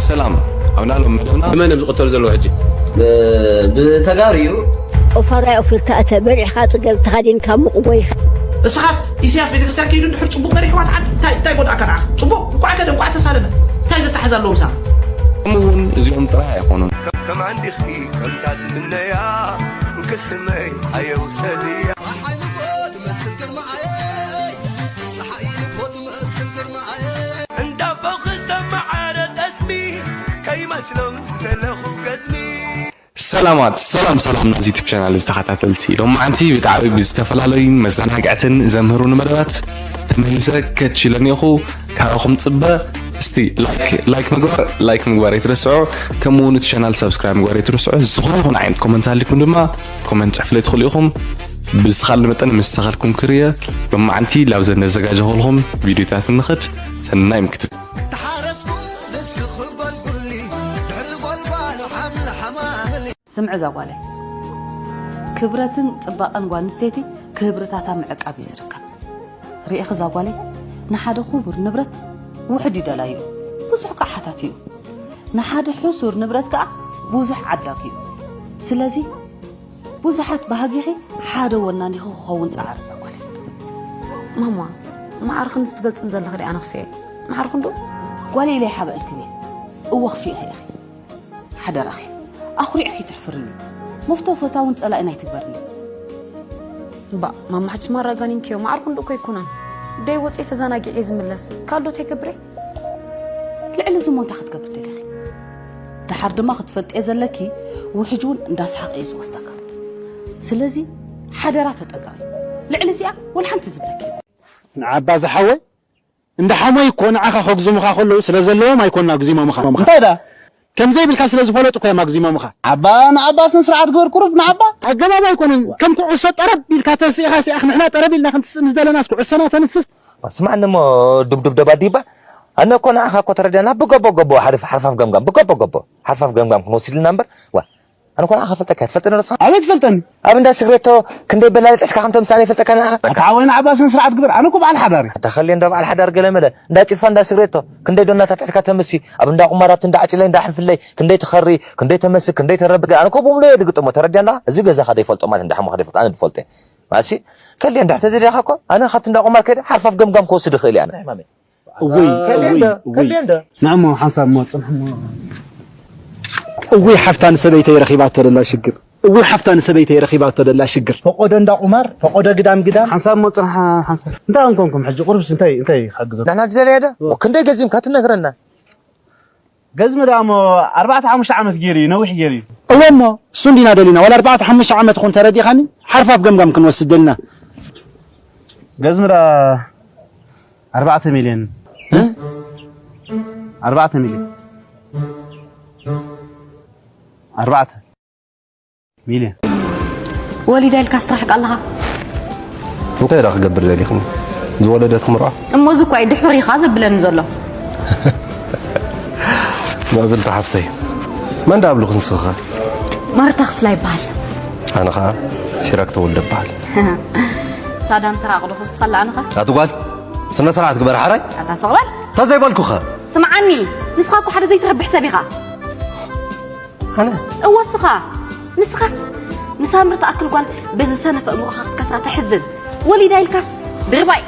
ሰላም፣ ኣብ ናሎም መደብና ብመን እዮም ዝቕተሉ ዘለዉ ሕጂ? ብተጋሩ እዩ። ኦፋራይ ኦፊርካ እተ በሊዕኻ ጽገብ ተኻዲንካ ሙቕ ጎይኻ። እስኻስ ኢሳያስ ቤተክርስትያን ከይዱ ድሕር ጽቡቕ መሪሕዋ ትዓዲ እንታይ እንታይ ጎድኣካ ንዓኻ? ጽቡቕ እንኳዕ ከደ እንኳዕ ተሳለመ እንታይ ዘተሓዝ ኣለዎም ሳብ? ከምኡ እውን እዚኦም ጥራይ ኣይኮኑን። ከማን ዲኺ ከምታ ዝምነያ እንክስመይ ኣየውሰድያ ፀሓይ ንጎ ትመስል ግርማኣየይ ፀሓይ ንጎ ትመስል ግርማኣየይ እንዳቦ ክሰማዓረ ጠስሚ ከይመስሎም ዝተለኹ ገዝሚ ሰላማት ሰላም ሰላም ናዚ ዩቱብ ቻናል ዝተኸታተልቲ ሎማዓንቲ ብጣዕሚ ብዝተፈላለዩን መዘናግዕትን ዘምህሩን መደባት ተመሊሰ ከችለኒኹ ካባኹም ፅበ እስቲ ላይክ ላይክ ምግባር ላይክ ምግባር ኣይትረስዑ። ከምኡ እውን እቲ ቻናል ሰብስክራይብ ምግባር ኣይትረስዑ። ዝኾነ ይኹን ዓይነት ኮመንት ኣሊኩም ድማ ኮመንት ፅሕፍለይ ትኽእሉ ኢኹም። ብዝተኻለ መጠን ምስ ተኸልኩም ክርየ ሎማዓንቲ ላብዘን ነዘጋጀኹልኹም ቪዲዮታት ንኽድ ሰናይ ምክትት ተሓረስኩ ንስኺ ጎልጉሊ ድሕሪ ጎልጓል ሓምሊ ሓማምሊ ስምዒ እዛ ጓለይ፣ ክብረትን ጽባቐን ጓል ኣንስተይቲ ክብርታታ ምዕቃብ እዩ ዝርከብ። ርኢኺ እዛ ጓለይ፣ ንሓደ ክቡር ንብረት ውሑድ እዩ ደላዩ፣ ብዙሕ ከኣ ሓታቲ እዩ። ንሓደ ሕሱር ንብረት ከኣ ብዙሕ ዓዳጊ እዩ። ስለዚ ብዙሓት ባህጊኺ ሓደ ወናኒኺ ክኸውን ጸዓሪ እዛ ጓለይ። ማማ፣ ማዕርኽን ዝትገልጽን ዘለኺ ዲኣ ነኽፍኤ? ማዕርኽን ዶ? ጓለይ ኢለ ይሓበእልክን እየ። እወ ክፍኢኺ ኢኺ። ሓደራኺ ኣኹሪዕኺ ትሕፍርኒ። መፍቶ ፈታውን ጸላኢን ኣይትግበርኒ። እባ ማማ፣ ሕጂ ማራ ጋኒንክዮ። ማዕርኽን ዶ እኮ ኣይኮነን። ደይ ወጽኤ ተዘናጊዐ ዝምለስ ካልዶት ኣይገብሬ። ልዕሊ እዚ እሞ እንታይ ክትገብሪ ደሊኺ? ደሓር ድማ ክትፈልጥዮ ዘለኪ ውሕጅ እውን እንዳሰሓቐ እዩ ዝወስደካ። ስለዚ ሓደራ ተጠንቀቒ። ልዕሊ እዚኣ ወላ ሓንቲ ዝብለኪ የብለይን። ንዓባ ዝሓወይ እንዳ ሓሞይ እኮ ንዓኻ ከጉዝሙኻ ከለዉ ስለ ዘለዎም ኣይኮና ኣጉዚሞምኻ። እንታይ ደኣ? ከም ዘይብልካ ስለ ዝፈለጡ እኮ እዮም ኣጉዚሞምኻ። ዓባ ንዓባ ስነ ስርዓት ግበር ቁሩብ ንዓባ። ኣገባብ ኣይኮነን። ከም ኩዕሶ ጠረብ ኢልካ ተስኢኻ ሲኣኽ ንሕና ጠረብ ኢልና ክንትስእ ምስ ደለናስ ኩዕሶና ተንፍስ። ስማዕኒ እሞ ዱብዱብ ደባዲባ ኣነ እኮ ንዓኻ እኮ ተረዲኣና ብገቦ ገቦ ሓርፍ ሓርፋፍ ገምጋም ብገቦ ገቦ ሓርፋፍ ገምጋም ክንወስድ ኢልና እምበር ዋ ኣነ እኮ ንዓኻ ፈልጠካ ትፈልጠኒ ዶ ንስኻ? ኣበይ ትፈልጠኒ? ኣብ እንዳ ስግሬቶ ክንደይ በላሊ ጥሕስካ ከም ተምሳኒ ይፈልጠካ ንዓኻ። ኣታ ሓወይ ንዓባ ስነ ስርዓት ግበር ኣነ እኮ በዓል ሓዳር እየ። ኣታ ኸልየ እንዳ በዓል ሓዳር ገለ መለ እንዳ ፂድፋ እንዳ ስግሬቶ ክንደይ ዶ እናታትሕትካ ተምሲ ኣብ እንዳ ቁማራት እንዳ ዓጭለይ እንዳ ሕንፍለይ ክንደይ ትኸሪ ክንደይ ተመሲ ክንደይ ተረብገ ኣነ እኮ ብሙሉ እየ ዝግጥሞ ተረዲኣና እዚ ገዛኻ ደይፈልጦ ማለት እንዳ ሓሙኻ ደይፈልጦ ኣነ ዝፈልጦ እየ። ማሲ ከልየ እንዳ ተዘዲኻ እኮ ኣነ ካብቲ እንዳ ቁማር ከይደ ሓርፋፍ ገምጋም ክወስድ ይኽእል እየ ኣነ። እውይ እውይ እውይ ንዕሞ ሓንሳብ እሞ ጽንሕሞ እውይ ሓፍታ ንሰበይተይ ረኺባቶ ደላ ሽግር እውይ ሓፍታ ንሰበይተይ ረኺባቶ ደላ ሽግር ፈቆዶ እንዳ ቁማር ፈቆዶ ግዳም ግዳም ሓንሳብ እሞ ጽንሓ ሓንሳብ እንታይ ኣንኮንኩም ሕጂ ቁርብስ እንታይ እንታይ ይሓግዞ ንሕና ዝደለየ ዶ ክንደይ ገዚምካ ትነግረና ገዝሚ ደኣ እሞ ኣርባዕተ ሓሙሽተ ዓመት ገይሩ እዩ ነዊሕ ገይሩ እዩ እወ እሞ እሱ እንዲና ደሊና ዋላ ኣርባዕተ ሓሙሽተ ዓመት ኹን ተረዲኻኒ ሓርፋፍ ገምጋም ክንወስድ ደልና ገዝሚ ደኣ ኣርባዕተ ሚልዮን ኣርባዕተ ሚልዮን ኣርባዕተ ሚልዮን ወሊዳ ኢልካ ስትራሕቅ ኣለኻ እንታይ ዳ ክገብር ደሊኽኒ ዝወለደት ክምርዖ እሞ እዚ እኳ እዩ ድሑር ኢኻ ዘብለኒ ዘሎ ምዕብልቲ ሓፍተይ መን ዳ ኣብልኹ ንስኻ ማርታ ክፍላ ይበሃል ኣነ ኸዓ ሲራክ ተወልደ በሃል ሳዳም ስራቕ ዶ ክውስኸላ ኣነኻ ኣቲ ጓል ስነ ስርዓት ግበር ሓራይ ኣታ ስቕበል ተዘይበልኩኸ ስምዓኒ ንስኻ እኮ ሓደ ዘይትረብሕ ሰብ ኢኻ ኣነ እወ እስኻ ንስኻስ ንሳምሪ ትኣክል ጓል በዚ ሰነፍ ኣእምሮኻ ክትከስራ ተሕዝን ወሊዳ ኢልካስ ድርባይ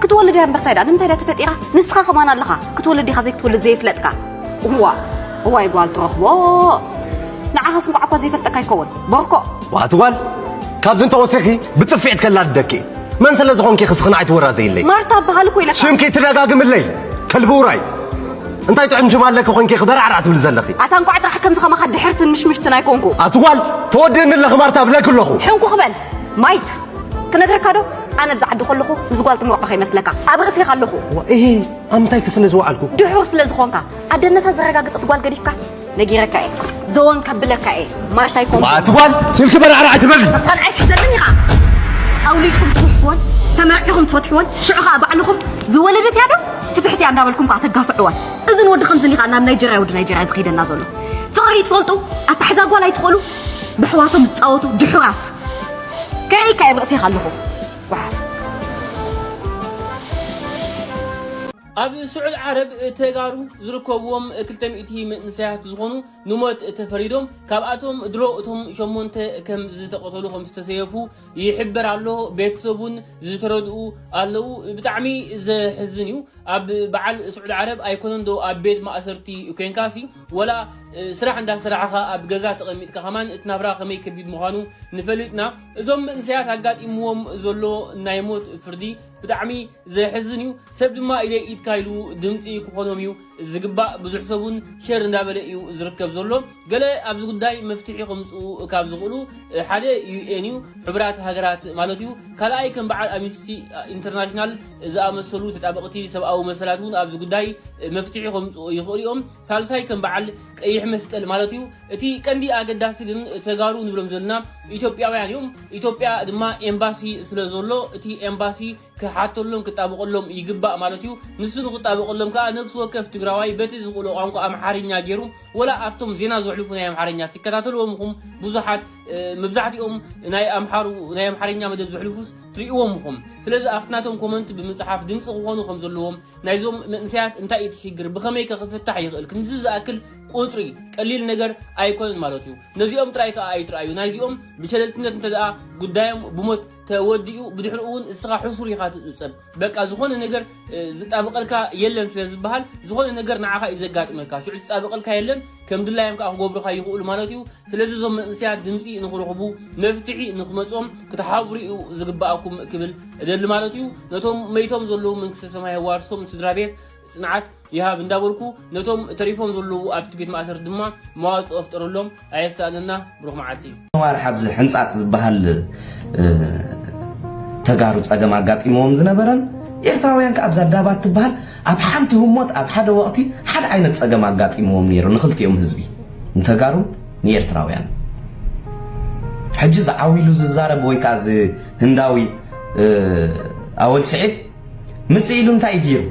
ክትወልድ እያ እምበር ታይ ደኣ ንምንታይ ደኣ ተፈጢራ ንስኻ ከማን ኣለኻ ክትወልድ ኢኻ ዘይክትወልድ ዘይፍለጥካ እዋ እዋይ ጓል ትረኽቦ ንዓኻስ እንቋዕ እኳ ዘይፈልጠካ ይከውን ቦርኮ ዋት ጓል ካብዚ እንተወሲኺ ብፅፊዕት ከላድደኪ መን ስለ ዝኾንኪ ክስኽና ኣይትወራዘይለይ ማርታ በሃል እኮ ኢለካ ሽምኪ ትደጋግምለይ ከልቢ ውራይ እንታይ ጥዑም ሽም ኣለኪ ኮንኪ ክበራዕራዕ ትብል ዘለኺ ኣታ እንቋዕ ጥራሕ ከምዚ ከማኻ ድሕርትን ምሽምሽትን ኣይኮንኩ ኣቲ ጓል ተወድእኒ ኣለኺ ማርታ ብለኪ ኣለኹ ሕንኩ ክበል ማይት ክነግረካ ዶ ኣነ ብዛ ዓዲ ከለኹ ምስ ጓል ትምርዖ ከይመስለካ ኣብ ርእሲ ኢኻ ኣለኹ እሂ ኣብ ምንታይ ስለ ዝወዓልኩ ድሑር ስለ ዝኾንካ ኣደነታ ዘረጋግጸት ጓል ገዲፍካስ ነጊረካ እየ ዘወን ከብለካ እየ ማርታይ ኮም ኣቲ ጓል ስልኪ በራዕራዕ ኣይትበሊ ሳልዓይ ትሕዘልን ኢኻ ኣውሊድኩም ትፍትሕዎን ተመርዒኹም ትፈትሕዎን ሽዑ ኸዓ ባዕልኹም ዝወለደት እያ ዶ ፍትሕቲ እያ እንዳበልኩም ከዓ ተጋፍዕዋን እዝን ወዲ ከምዝን ኢኻ ናብ ናይጀርያ ወዲ ናይጀርያ ዝኸይደና ዘሎ ፍቕሪ ትፈልጡ ኣታሕዛ ጓል ኣይትኽእሉ ብሕዋቶም ዝፃወቱ ድሑራት ከይካ እየ ብርእሴኻ ኣለኹ ጓሓፍ ኣብ ስዑድ ዓረብ ተጋሩ ዝርከብዎም ክልተ ሚእቲ መንእሰያት ዝኾኑ ንሞት ተፈሪዶም፣ ካብኣቶም ድሮ እቶም ሸሞንተ ከም ዝተቐተሉ ከም ዝተሰየፉ ይሕበር ኣሎ። ቤተሰቡን ዝተረድኡ ኣለዉ። ብጣዕሚ ዘሕዝን እዩ። ኣብ በዓል ስዑድ ዓረብ ኣይኮነን ዶ ኣብ ቤት ማእሰርቲ ኮንካሲ፣ ወላ ስራሕ እንዳሰራሕኻ ኣብ ገዛ ተቐሚጥካ ከማን እቲ ናብራ ከመይ ከቢድ ምዃኑ ንፈልጥና። እዞም መንእሰያት ኣጋጢምዎም ዘሎ ናይ ሞት ፍርዲ ብጣዕሚ ዘሕዝን እዩ። ሰብ ድማ ኢደይ ኢድካ ኢሉ ድምፂ ክኾኖም እዩ ዝግባእ። ብዙሕ ሰብ እውን ሸር እንዳበለ እዩ ዝርከብ ዘሎ። ገለ ኣብዚ ጉዳይ መፍትሒ ከምፅኡ ካብ ዝኽእሉ ሓደ ዩ ኤን እዩ፣ ሕቡራት ሃገራት ማለት እዩ። ካልኣይ ከም በዓል ኣምነስቲ ኢንተርናሽናል ዝኣመሰሉ ተጣበቕቲ ሰብኣዊ መሰላት እውን ኣብዚ ጉዳይ መፍትሒ ከምፅኡ ይኽእሉ እዮም። ሳልሳይ ከም በዓል ቀይሕ መስቀል ማለት እዩ። እቲ ቀንዲ ኣገዳሲ ግን ተጋሩ ንብሎም ዘለና ኢትዮጵያውያን እዮም። ኢትዮጵያ ድማ ኤምባሲ ስለ ዘሎ እቲ ኤምባሲ ክሓተሎም ክጣበቐሎም ይግባእ ማለት እዩ። ንሱ ንክጣበቐሎም ከዓ ነፍሲ ወከፍ ትግራዋይ በቲ ዝኽእሎ ቋንቋ ኣምሓርኛ ገይሩ፣ ወላ ኣብቶም ዜና ዘሕልፉ ናይ ኣምሓርኛ ትከታተልዎም ኢኹም። ብዙሓት መብዛሕትኦም ናይ ኣምሓሩ ናይ ኣምሓርኛ መደብ ዘሕልፉስ ትርእይዎም ኢኹም። ስለዚ ኣብቲ ናቶም ኮመንት ብምፅሓፍ ድምፂ ክኾኑ ከም ዘለዎም፣ ናይዞም መንእሰያት እንታይ እዩ እቲ ሽግር፣ ብኸመይ ከ ክፍታሕ ይኽእል፣ ክንዚ ዝኣክል ቁፅሪ ቀሊል ነገር ኣይኮነን ማለት እዩ። ነዚኦም ጥራይ ከዓ ኣይትርኣዩ። ናይዚኦም ብሸለልትነት እንተ ደኣ ጉዳዮም ብሞት ተወዲኡ፣ ብድሕሪኡ እውን እስኻ ሕሱር ኢኻ ትፅብፀብ። በቃ ዝኾነ ነገር ዝጣበቐልካ የለን ስለ ዝበሃል፣ ዝኾነ ነገር ንዓኻ እዩ ዘጋጥመካ። ሽዑ ዝጣበቐልካ የለን፣ ከም ድላዮም ከዓ ክገብሩኻ ይኽእሉ ማለት እዩ። ስለዚ እዞም መንእሰያት ድምፂ ንኽረኽቡ፣ መፍትሒ ንኽመፅኦም ክትሓብሩ እዩ ዝግባኣኩም ክብል እደሊ ማለት እዩ። ነቶም መይቶም ዘለዉ መንግስተ ሰማይ የዋርሶም፣ ስድራ ቤት ፅንዓት ይሃብ እንዳበልኩ፣ ነቶም ተሪፎም ዘለዉ ኣብቲ ቤት ማእሰርቲ ድማ መዋፅኦ ፍጠረሎም። ኣየሳእነና። ብሩኽ መዓልቲ። ነዋር ሓብዚ ሕንጻጽ ዝበሃል ተጋሩ ጸገም ኣጋጢምዎም ዝነበረን ኤርትራውያን ከኣ ኣብዛ ዳባት ትበሃል ኣብ ሓንቲ ህሞት ኣብ ሓደ ወቕቲ ሓደ ዓይነት ጸገም ኣጋጢምዎም ነይሩ ንኽልቲኦም ህዝቢ፣ ንተጋሩን ንኤርትራውያን። ሕጂ ዝዓው ኢሉ ዝዛረብ ወይ ከኣ እዚ ህንዳዊ ኣወል ስዒድ ምጽእ ኢሉ እንታይ እዩ ገይሩ?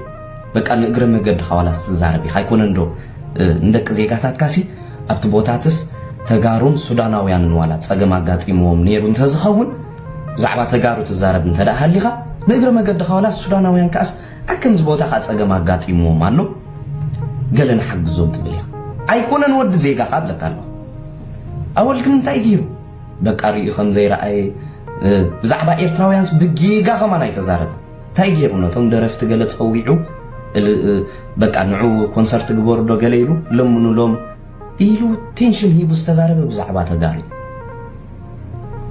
በቃ ንእግረ መገድኻ ዋላስ ትዛረብ ኢኻ ኣይኮነን ዶ? ንደቂ ዜጋታትካሲ ኣብቲ ቦታትስ ተጋሩን ሱዳናውያንን ዋላ ጸገም ኣጋጢምዎም ነይሩ እንተዝኸውን ብዛዕባ ተጋሩ ትዛረብ እንተ ደኣ ሃሊኻ ንእግረ መገድኻ ዋላስ ሱዳናውያን ከኣስ ኣብ ከምዚ ቦታ ከኣ ጸገም ኣጋጢምዎም ኣሎ ገለ ንሓግዞም ትብል ኢኻ። ኣይኮነን ወዲ ዜጋኻ እብለካ ኣለኹ። ኣወል ግን እንታይ ገይሩ? በቃ ርእዩ ከም ዘይረኣየ ብዛዕባ ኤርትራውያንስ ብጌጋ ከማን ኣይተዛረበ። እንታይ ገይሩ ነቶም ደረፍቲ ገለ ጸዊዑ በቃ ንዑ ኮንሰርት ግበሩ ዶ ገለ ኢሉ ለምኑሎም ኢሉ ቴንሽን ሂቡ ዝተዛረበ ብዛዕባ ተጋሩ።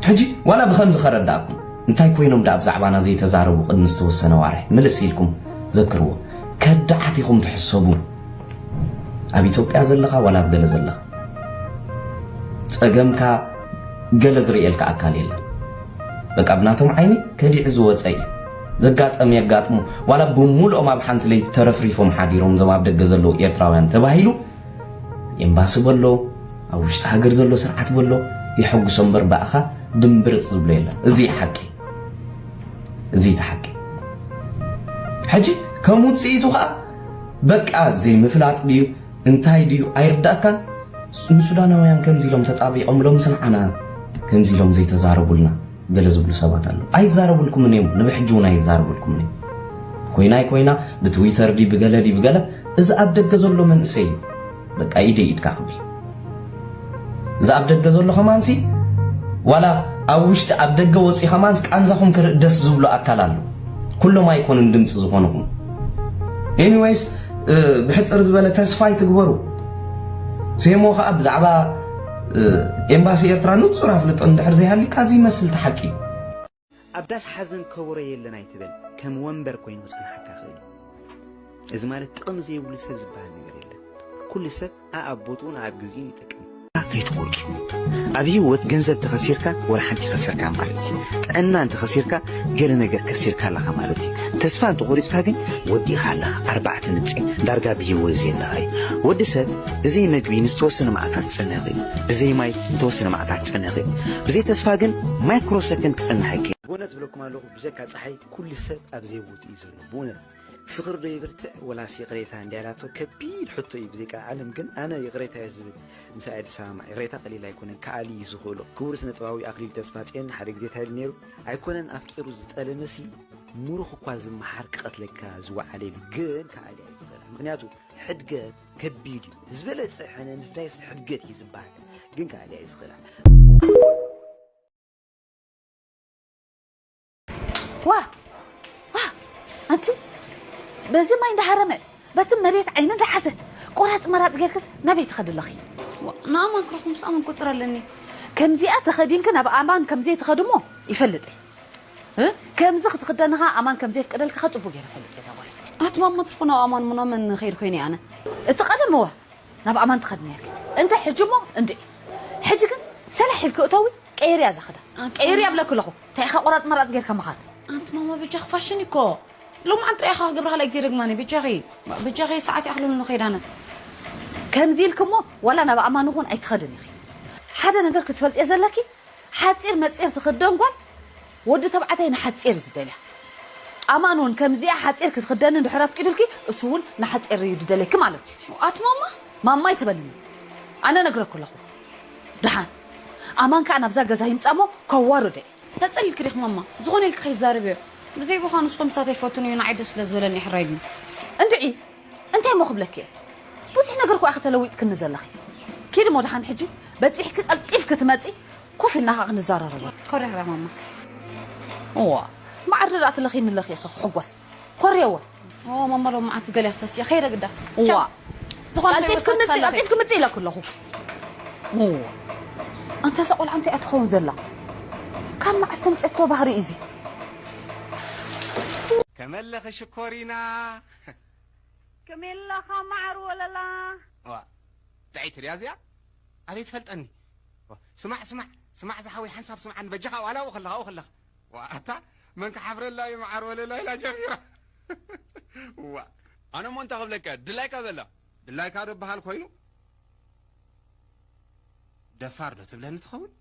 ሕጂ ዋላ ብኸምዚ ከረዳእኩም እንታይ ኮይኖም ደኣ ብዛዕባና ዘይተዛረቡ ቅድሚ ዝተወሰነ ዋርሒ ምልስ ኢልኩም ዘክርዎ። ከዳዓት ኢኹም ትሕሰቡ። ኣብ ኢትዮጵያ ዘለኻ ዋላ ኣብ ገለ ዘለኻ ጸገምካ ገለ ዝርእየልካ ኣካል የለን። በቃ ብናቶም ዓይኒ ከዲዑ ዝወጸ እዩ። ዘጋጠም የጋጥሙ። ዋላ ብምሉኦም ኣብ ሓንቲ ለይቲ ተረፍሪፎም ሓዲሮም እዞም ኣብ ደገ ዘለዉ ኤርትራውያን ተባሂሉ ኤምባሲ በሎ፣ ኣብ ውሽጢ ሃገር ዘሎ ስርዓት በሎ የሐጉሶ እምበር ብኣኻ ድምብርጽ ዝብሎ የለን። እዚ እዩ ሓቂ። እዚ እዩ እቲ ሓቂ። ሕጂ ከም ውጽኢቱ ኸኣ በቃ ዘይምፍላጥ ድዩ እንታይ ድዩ ኣይርዳእካን። ንሱዳናውያን ከምዚ ኢሎም ተጣቢቖም ሎምስ ንዓና ከምዚ ኢሎም ዘይተዛረቡልና ገለ ዝብሉ ሰባት ኣለዉ። ኣይዛረቡልኩምን እዮም፣ ንብሕጂ እውን ኣይዛረቡልኩምን እዮም። ኮይና ኣይኮይና ብትዊተር ድዩ ብገለ ድዩ ብገለ እዚ ኣብ ደገ ዘሎ መንእሰይ እዩ በቃ ኢደይ ኢድካ ክብል። እዚ ኣብ ደገ ዘሎ ከማንሲ ዋላ ኣብ ውሽጢ ኣብ ደገ ወፂኡ ከማንስ ቃንዛኹም ክርኢ ደስ ዝብሎ ኣካል ኣሎ። ኩሎም ኣይኮኑን ድምፂ ዝኾንኹም። ኤኒዌይስ ብሕፅር ዝበለ ተስፋ ኣይትግበሩ። ሴሞ ከዓ ብዛዕባ ኤምባሲ ኤርትራ ንፁር ኣፍልጦ እንድሕር ዘይሃልዩካ እዚ ይመስል እቲ ሓቂ። ኣብ ዳስ ሓዘን ከበሮ የለን ኣይትበል፣ ከም ወንበር ኮይኑ ክጸንሓካ ክእል እዩ። እዚ ማለት ጥቕሚ ዘይብሉ ሰብ ዝበሃል ነገር የለን። ኩሉ ሰብ ኣኣብ ቦትኡን ኣኣብ ግዜኡን ይጠቅም። ከይትቆርጹ። ኣብ ህይወት ገንዘብ ተኸሲርካ ወላ ሓንቲ ከሰርካ ማለት እዩ። ጥዕና እንተኸሲርካ ገለ ነገር ከሲርካ ኣለኻ ማለት እዩ። ተስፋ እንተቆሪጽካ ግን ወዲእኻ ኣለኻ ኣርባዕተ ነጥቢ። ዳርጋ ብህይወት ዘየለኻ እዩ። ወዲ ሰብ ብዘይ መግቢ ንዝተወሰነ መዓልታት ክጸንሕ ይኽእል። ብዘይ ማይ ንተወሰነ መዓልታት ክጸንሕ ይኽእል። ብዘይ ተስፋ ግን ማይክሮ ሰከንድ ክጸንሕ ኣይክእል። ብእውነት እብለኩም ኣለኹ ብጀካ ጸሓይ ኩሉ ሰብ ኣብ ዘይቦትኡ እዩ ዘሎ። ብእውነት ፍቕሪ ዶ ይብርትዕ ወላስ ይቕሬታ እንድያ ኢላቶ ከቢድ ሕቶ እዩ። ብዘይካ ዓለም ግን ኣነ ይቕሬታ እየ ዝብል ምሳይ ድሰማማዕ። ይቕሬታ ቀሊል ኣይኮነን፣ ከኣሊ እዩ ዝኽእሎ። ክቡር ስነ ጥበባዊ ኣኽሊሉ ተስፋጽዮን ሓደ ግዜ እንታይ ኢሉ ነይሩ? ኣይኮነን ኣፍቂሩ ዝጠለመሲ ምሩኽ እኳ ዝመሓር ክቐትለካ ዝወዓለ ኢሉ ግን ክኣልያ እዩ ዝኽእላ። ምኽንያቱ ሕድገት ከቢድ እዩ። ዝበለጸ ሕነ ምፍዳይስ ሕድገት እዩ ዝበሃል። ግን ክኣልያ እዩ ዝኽእላ። ዋ ዋ ኣንቲ በዚ ማይ እንዳሃረመ በቲ መሬት ዓይኒ እንዳሓዘ ቆራፅ መራፅ ጌርክስ ናበይ ትኸዲ ኣለኺ? ንኣማን ክረኽቦ ምስ ኣማን ቁፅር ኣለኒ። ከምዚኣ ተኸዲንኪ ናብ ኣማን ከምዘይ ትኸድሞ ይፈልጥ እየ። እ? ከምዚ ክትኽደንኻ ኣማን ከምዘይ ፍቅደልካ ጽቡቅ ገይረ ፈልጥ እየ ዛጓል። ኣቲ ማማ ትርፎ ናብ ኣማን ምኖመን ኸይድ ኮይነ ኣነ። እቲ ቀደም እወ ናብ ኣማን ትኸድ ነርኪ። እንተ ሕጂ እሞ እንድዒ። ሕጂ ግን ሰላሕ ኢልኪ እተዊ ቀይርያ እዛ ክዳን። ቀይርያ እብለኪ ኣለኹ። እንታይ ኢኻ ቆራጽ መራጽ ጌርካ ምኻድ? ኣንቲ ማማ በጃኺ ፋሽን እኮ ሎምዓንቲ ጥራይ ኢኻ ክገብራ ካልኣይ ግዜ ደግማኒ በጃኺ። በጃኺ ሰዓት ይኣኽለኒ ኣሎ ከይድ ኣነ። ከምዚ ኢልኪ እሞ ዋላ ናብ ኣማን እውን ኣይትኸድን ኢኺ። ሓደ ነገር ክትፈልጥዮ ዘለኪ ሓፂር መፂር ትኽደን ጓል ወዲ ተባዕታይ ንሓፂር እዩ ዝደልያ። ኣማን እውን ከምዚኣ ሓፂር ክትኽደኒ እንድሕር ኣፍቂዱልኪ እሱ እውን ንሓፂር እዩ ዝደልየኪ ማለት እዩ። ኣቲ ማማ ማማ ኣይትበልኒ። ኣነ ነግረኩ ኣለኹ። ደሓን ኣማን ከዓ ናብዛ ገዛ ይምፃ እሞ ከዋርዶ እዩ። ተፀሊልኪ ዲኺ ማማ? ዝኾነ ኢልኪ ከይዛረብዮ። ብዘይ ቦኻ ንሱ ከምስታት ኣይፈቱን እዩ ንዓይ ደስ ስለ ዝበለኒ ሕራይ ኢሉኒ። እንድዒ እንታይ እሞ ክብለኪ እየ? ብዙሕ ነገር እኮ ኢኺ ተለዊጥክኒ ዘለኺ። ኪዲ እሞ ደሓን ሕጂ በፂሕኪ ቀልጢፍኪ ትመፂ ኮፍ ኢልና ከዓ ክንዘራረብ። ኮሪያ ማማ። እዋ መዓር ደኣ ትለኺኒ ኣለኺ ኢኺ ክሕጎስ። ኮርየወ። ኦ ማማ ሎም መዓት ገለ ክትስየ ከይረ ግዳ። እዋ። ዝኾነ ቀልጢፍኪ ምፂ ቀልጢፍኪ ምፂ ኢለኩ ኣለኹ። እዋ። ኣንታ እዛ ቆልዓ እንታይ እያ ትኸውን ዘላ? ካብ መዓስ ሰምጨቶ ባህሪ እዚ? ከመለኺ ሽኮሪና ከመይ ኣለኻ መዓር ወለላ? ዋ ጥዕይቲ ድያ እዚኣ? ኣበይ ትፈልጠኒ? ዋ፣ ስማዕ ስማዕ ስማዕ ዝሓወይ ሓንሳብ ስምዓኒ በጃኻ ዋላ ኣብኡ ከለኻ ኣብኡ ከለኻ። ዋ ኣታ መን ክሓፍረላ እዩ መዓር ወለላ ኢላ ጀሚራ። ዋ ኣነ እሞ እንታይ ክብለካ ድላይካ በላ። ድላይካ ዶ በሃል ኮይኑ? ደፋር ዶ ትብለኒ ትኸውን?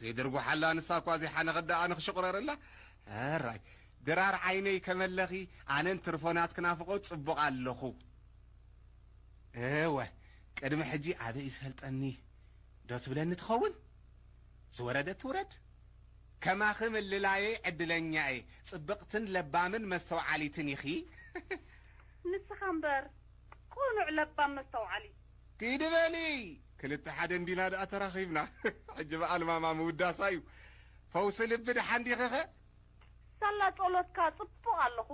ዘይድርጉሓላ ንሳ እኳ ዘይሓነኸት ደኣ ኣነ ክሽቑረረላ። ሕራይ ድራር ዓይነይ ከመለኺ ኣነን ትርፎናት ክናፍቖ ጽቡቕ ኣለኹ። እወ ቅድሚ ሕጂ ኣበይ ዝፈልጠኒ ዶ ትብለኒ ትኸውን? ዝወረደት ትውረድ። ከማኺ ምልላየይ ዕድለኛ እየ። ጽብቕትን ለባምን መስተውዓሊትን ኢኺ። ንስኻ እምበር ቅኑዕ ለባም መስተውዓሊ። ኪዲ በሊ ክልተ ሓደ እንዲና ደኣ ተራኺብና። ሕጂ በኣል ማማ ምውዳሳ እዩ። ፈውሲ ልቢ ደሓን ዲኺኸ? ሳላ ጸሎትካ ጽቡቕ ኣለኹ።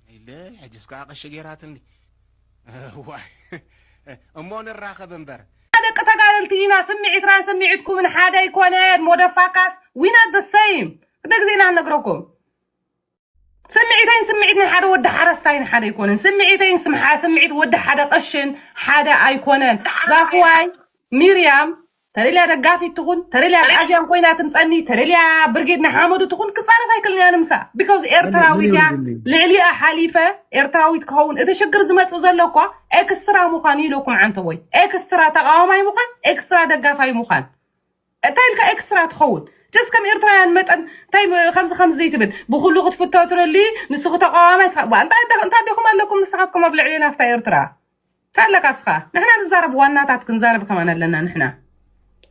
ኢለ ሕጅስ ከኣ ቀሺ ጌራትኒ። እዋይ እሞ ንራኸብ እምበር። ደቂ ተጋደልቲ ኢና ስምዒትናን ስምዒትኩምን ሓደ ኣይኮነን። ሞደፋካስ we not the same ክደ ግዜ ኢና ንነግረኩም። ስምዒተይን ስምዒት ናይ ሓደ ወዲ ሓረስታይን ሓደ ኣይኮነን። ስምዒተይን ስምዓ ስምዒት ወዲ ሓደ ቀሽን ሓደ ኣይኮነን። ዛፍዋይ ሚርያም ተደልያ ደጋፊት ትኹን ተደልያ ኣዝያን ኮይና ትምፀኒ ተደልያ ብርጌድ ንሓመዱ ትኹን ክፃረፍ ኣይክልን እያ ንምሳ because ኤርትራዊት እያ። ልዕሊኣ ሓሊፈ ኤርትራዊት ክኸውን እቲ ሽግር ዝመፅእ ዘሎ እኳ ኤክስትራ ምዃን ኢለኩም ዓንተቦይ ኤክስትራ ተቃዋማይ ምዃን ኤክስትራ ደጋፋይ ምዃን እንታይ ኢልካ ኤክስትራ ትኸውን? ጀስት ከም ኤርትራውያን መጠን እንታይ ከምዚ ከምዚ ዘይትብል ብኩሉ ክትፍቶ ትደሊ ንስኺ ተቃዋማይ ስኻ ባ እንታይ እንታይ ዲኹም ኣለኩም ንስኻትኩም ኣብ ልዕሌና ፍታ ኤርትራ እንታይ ኣለካ ስኻ ንሕና ንዛረብ ዋናታት ክንዛረብ ከማን ኣለና ንሕና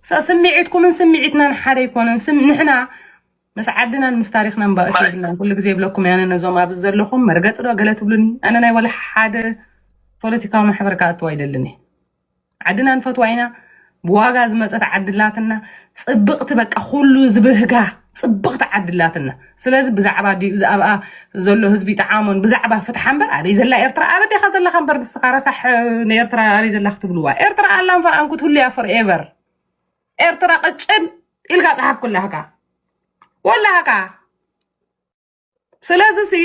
ስ- ስምዒትኩምን ስምዒትናን ሓደ ኣይኮነን ስም ንሕና ምስ ዓድናን ምስ ታሪኽናን ባእሲ የብልናን ኩሉ ግዜ ይብለኩም ያነ ነዞም ኣብዚ ዘለኹም መርገፂ ዶ ገለ ትብሉኒ ኣነ ናይ ወላ ሓደ ፖለቲካዊ ማሕበር ክኣትው ኣይደልን እየ ዓድና ንፈትዋ ኢና ብዋጋ ዝመፀት ዓዲ ኣላትና ፅብቕቲ በቃ ኩሉ ዝብህጋ ፅብቕቲ ዓዲ ኣላትና ስለዚ ብዛዕባ ድዩ እዚ ኣብኣ ዘሎ ህዝቢ ይጠዓሞን ብዛዕባ ፍትሓ እምበር ኣበይ ዘላ ኤርትራ ኣበዴኻ ዘለኻ እምበር ንስኻ ረሳሕ ንኤርትራ ኣበይ ዘላ ክትብልዋ ኤርትራ ኣላን ፈርኣን ክትህሉ እያ ፎርኤቨር ኤርትራ ቅጭን ኢልካ ፀሓፍ ኩላህካ ወላህካ ስለዚ ሲ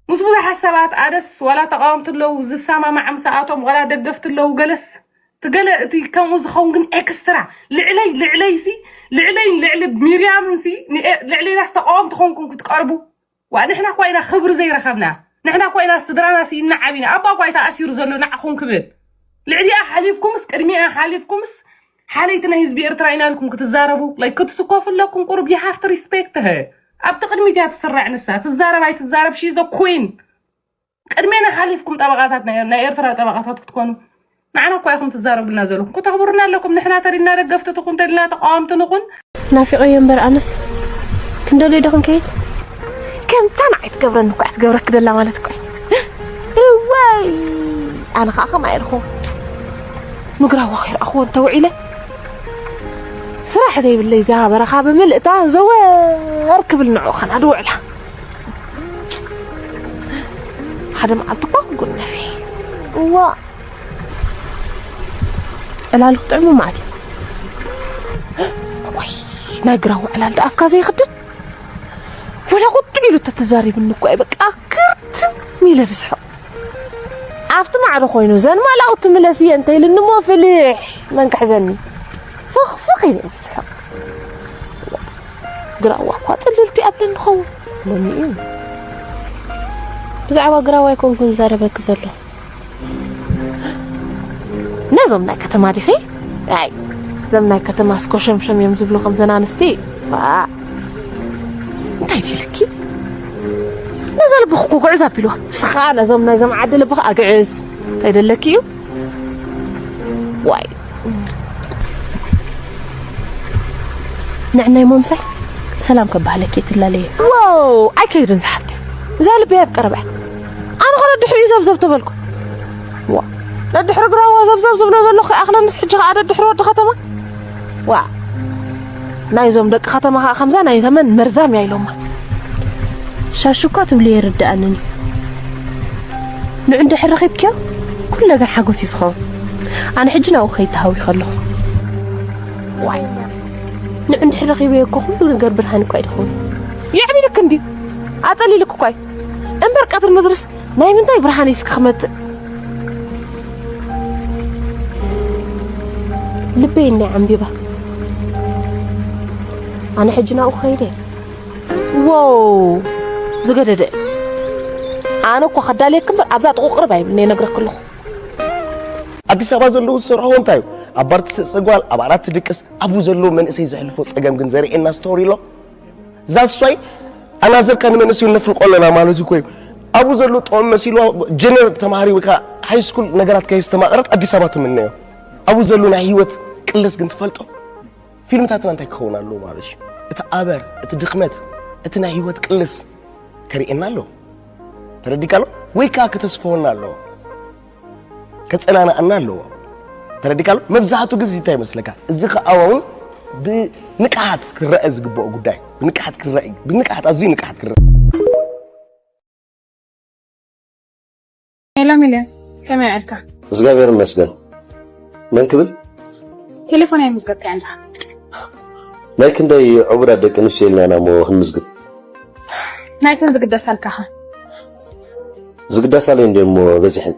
ምስ ብዙሓት ሰባት ኣደስ ዋላ ተቃወምቲ ኣለዉ ዝሰማማዕ ምሳኣቶም ዋላ ደገፍቲ ኣለዉ ገለስ ትገለ እቲ ከምኡ ዝኸውን ግን ኤክስትራ ልዕለይ ልዕለይ ሲ ልዕለይን ልዕሊ ሚርያምን ሲ ልዕሌናስ ተቃወምቲ ኮንኩም ክትቀርቡ ዋ ንሕና እኳ ኢና ክብሪ ዘይረኸብና ንሕና እኳ ኢና ስድራና ስኢና ዓቢና ኣባ እኳ እዩ ተኣሲሩ ዘሎ ንዓኹም ክብል ልዕሊኣ ሓሊፍኩምስ ቅድሚኣ ሓሊፍኩምስ ሓለይቲ ናይ ህዝቢ ኤርትራ ኢና ኢልኩም ክትዛረቡ like ክትስኮፉ ኣለኩም ቁሩብ you have to respect her ኣብቲ ቅድሚት እያ ትስራዕ ንሳ ትዛረብ ኣይትዛረብ she is a queen ቅድሜና ሓሊፍኩም ጠበቃታት ናይ ናይ ኤርትራ ጠበቃታት ክትኮኑ ንዓና እኳ ኢኹም ትዛረቡልና ዘለኹም ከተኽብሩና ኣለኩም ንሕና ተሪና ደገፍቲ ትኹን ተሪና ተቃወምቲ ንኹን ናፊቐዮ እምበር ኣነስ ክንደልዮ ዶ ክንከይድ ከምታ ንዓይ ትገብረኒ እኮ እያ ትገብረኪ ደላ ማለት እኮ እዩ። እዋይ፣ ኣነ ከዓ ከምኣ ኢልኹ ምግራዋ ከይረኣኽዎ እንተውዒለ፣ ስራሕ ዘይብለይ እዛ በረኻ ብምልእታ ዘወር ክብል ንዑ ኸና ድውዕላ። ሓደ መዓልቲ እኮ ክጉነፊ። እዋ፣ ዕላሉ ክጥዕሙ ማለት እዩ። ወይ፣ ናይ ግራዋ ዕላል ዶ ኣፍካ ዘይኽድን? ወላ ቁጥብ ኢሉ ተተዛሪብኒ እኮ እየ በቃ ክርትም ኢለ ዝስሕቕ። ኣብቲ ማዕዶ ኮይኑ ዘን ማላው ትምለስ እየ እንተ ኢልኒ እሞ ፍልሕ መን ክሕዘኒ? ፍኽ ፍኽ ኢለ እየ ዝስሕቕ። ግራዋ እኳ ጽልልቲ ኣብለኒ ኸውን ኢለኒ እዩ። ብዛዕባ ግራዋ ኣይኮንኩን ዝዛረበኪ ዘሎ። ነዞም ናይ ከተማ ዲኺ? ኣይ፣ እዞም ናይ ከተማ እስኮ ሸምሸም እዮም ዝብሉ ከምዘን ኣንስቲ። ዋ፣ እንታይ ደልኪ? ነዛ ልብኺ እኮ ግዕዝ ኣቢልዋ። ንስኻ ነዞም ናይዞም ዓዲ ልብኺ ኣግዕዝ። እንታይ ደለኪ እዩ? ዋይ። ንዕናይ ሞምሳይ ሰላም ከባህለኪ ትላለየ። ዋው፣ ኣይከይድን ዝሓፍተ። እዛ ልበይ ኣብ ቀረባ። ኣነ ኸነ ድሕሪኡ ዘብዘብ ተበልኩ። ዋ፣ ደድሕሪ ግራዋ ዘብዘብ ዝብሎ ዘለኹ ይኣኽለንስ ሕጂ ኸኣ ደድሕሪ ወዲ ከተማ? ዋ፣ ናይዞም ደቂ ከተማ ኸኣ ከምዛ ናይ ተመን መርዛም እያ ኢሎማ። ሻሹ እኳ ትብልዮ ይርድኣንን እዩ። ንዑ እንድሕር ረኺብክዮ፣ ኩሉ ነገር ሓጎስ እዩ ዝኸውን። ኣነ ሕጂ ናብኡ ክኸይድ ተሃዊኸ ኣለኹ። ዋይ፣ ንዑ እንድሕር ረኺበዮ እኮ ኩሉ ነገር ብርሃን እኳ እዩ ዝኸውን። የዕቢልክ እንድዩ፣ ኣጸሊልክ እኳ እዩ። እምበር ቀትሪ ምድርስ ናይ ምንታይ ብርሃን እዩ እስኪ ክመጽእ? ልበይ እኒኣ ዓምቢባ። ኣነ ሕጂ ናብኡ ክኸይድ እየ። ዎው፣ ዝገደደ። ኣነ እኮ ከዳልየክ እምበር ኣብዛ ጥቑ ቅርብ ኣይብልኒ እነግረክ ኣለኹ። ኣዲስ ኣበባ ዘለዉ ዝሰርሕዎ እንታይ እዩ? ኣብ ባር ትስእስእ ጓል፣ ኣብ ዓራት ትድቅስ፣ ኣብኡ ዘለዉ መንእሰይ ዘሕልፎ ጸገም ግን ዘርእየና ስቶሪ ኣሎ። ዛትስ ዋይ ኣናዘርካ ንመንእሰዩ ነፍልቆ ኣለና ማለት እኮ እዩ። ኣብኡ ዘሎ ጥዑም መሲልዋ ጀነር ተማሃሪ ወይ ከዓ ሃይ ስኩል ነገራት ከየስተማቐረት ኣዲስ ኣበባ ትምነዮ። ኣብኡ ዘሎ ናይ ህይወት ቅልስ ግን ትፈልጦ? ፊልምታትና እንታይ ክኸውን ኣለዎ ማለት እዩ? እቲ ኣበር፣ እቲ ድኽመት፣ እቲ ናይ ህይወት ቅልስ ከርእየና ኣለዎ። ተረዲካ ኣሎ ወይ ከዓ ከተስፈወና ኣለዎ። ከጸናንኣና ኣለዎ። ተረዲካ ኣሎ? መብዛሕቱ ግዜ እንታይ ይመስለካ? እዚ ከኣ እውን ብንቅሓት ክረአ ዝግብኦ ጉዳይ። ብንቅሓት ክረአ፣ ብንቅሓት፣ ኣዝዩ ንቅሓት ክረአ። ሄሎ ሚልዮን፣ ከመይ ውዒልካ? እግዚኣብሔር ይመስገን። መን ክብል? ቴሌፎን ኣይምዝገብካዮን ድኻ? ናይ ክንደይ ዕቡዳት ደቂ ኣንስትዮ ኢልና ኢና እሞ ክንምዝግብ? ናይተን ዝግደሳልካ ኸ? ዝግደሳለይ እንድየ እሞ በዚሐን።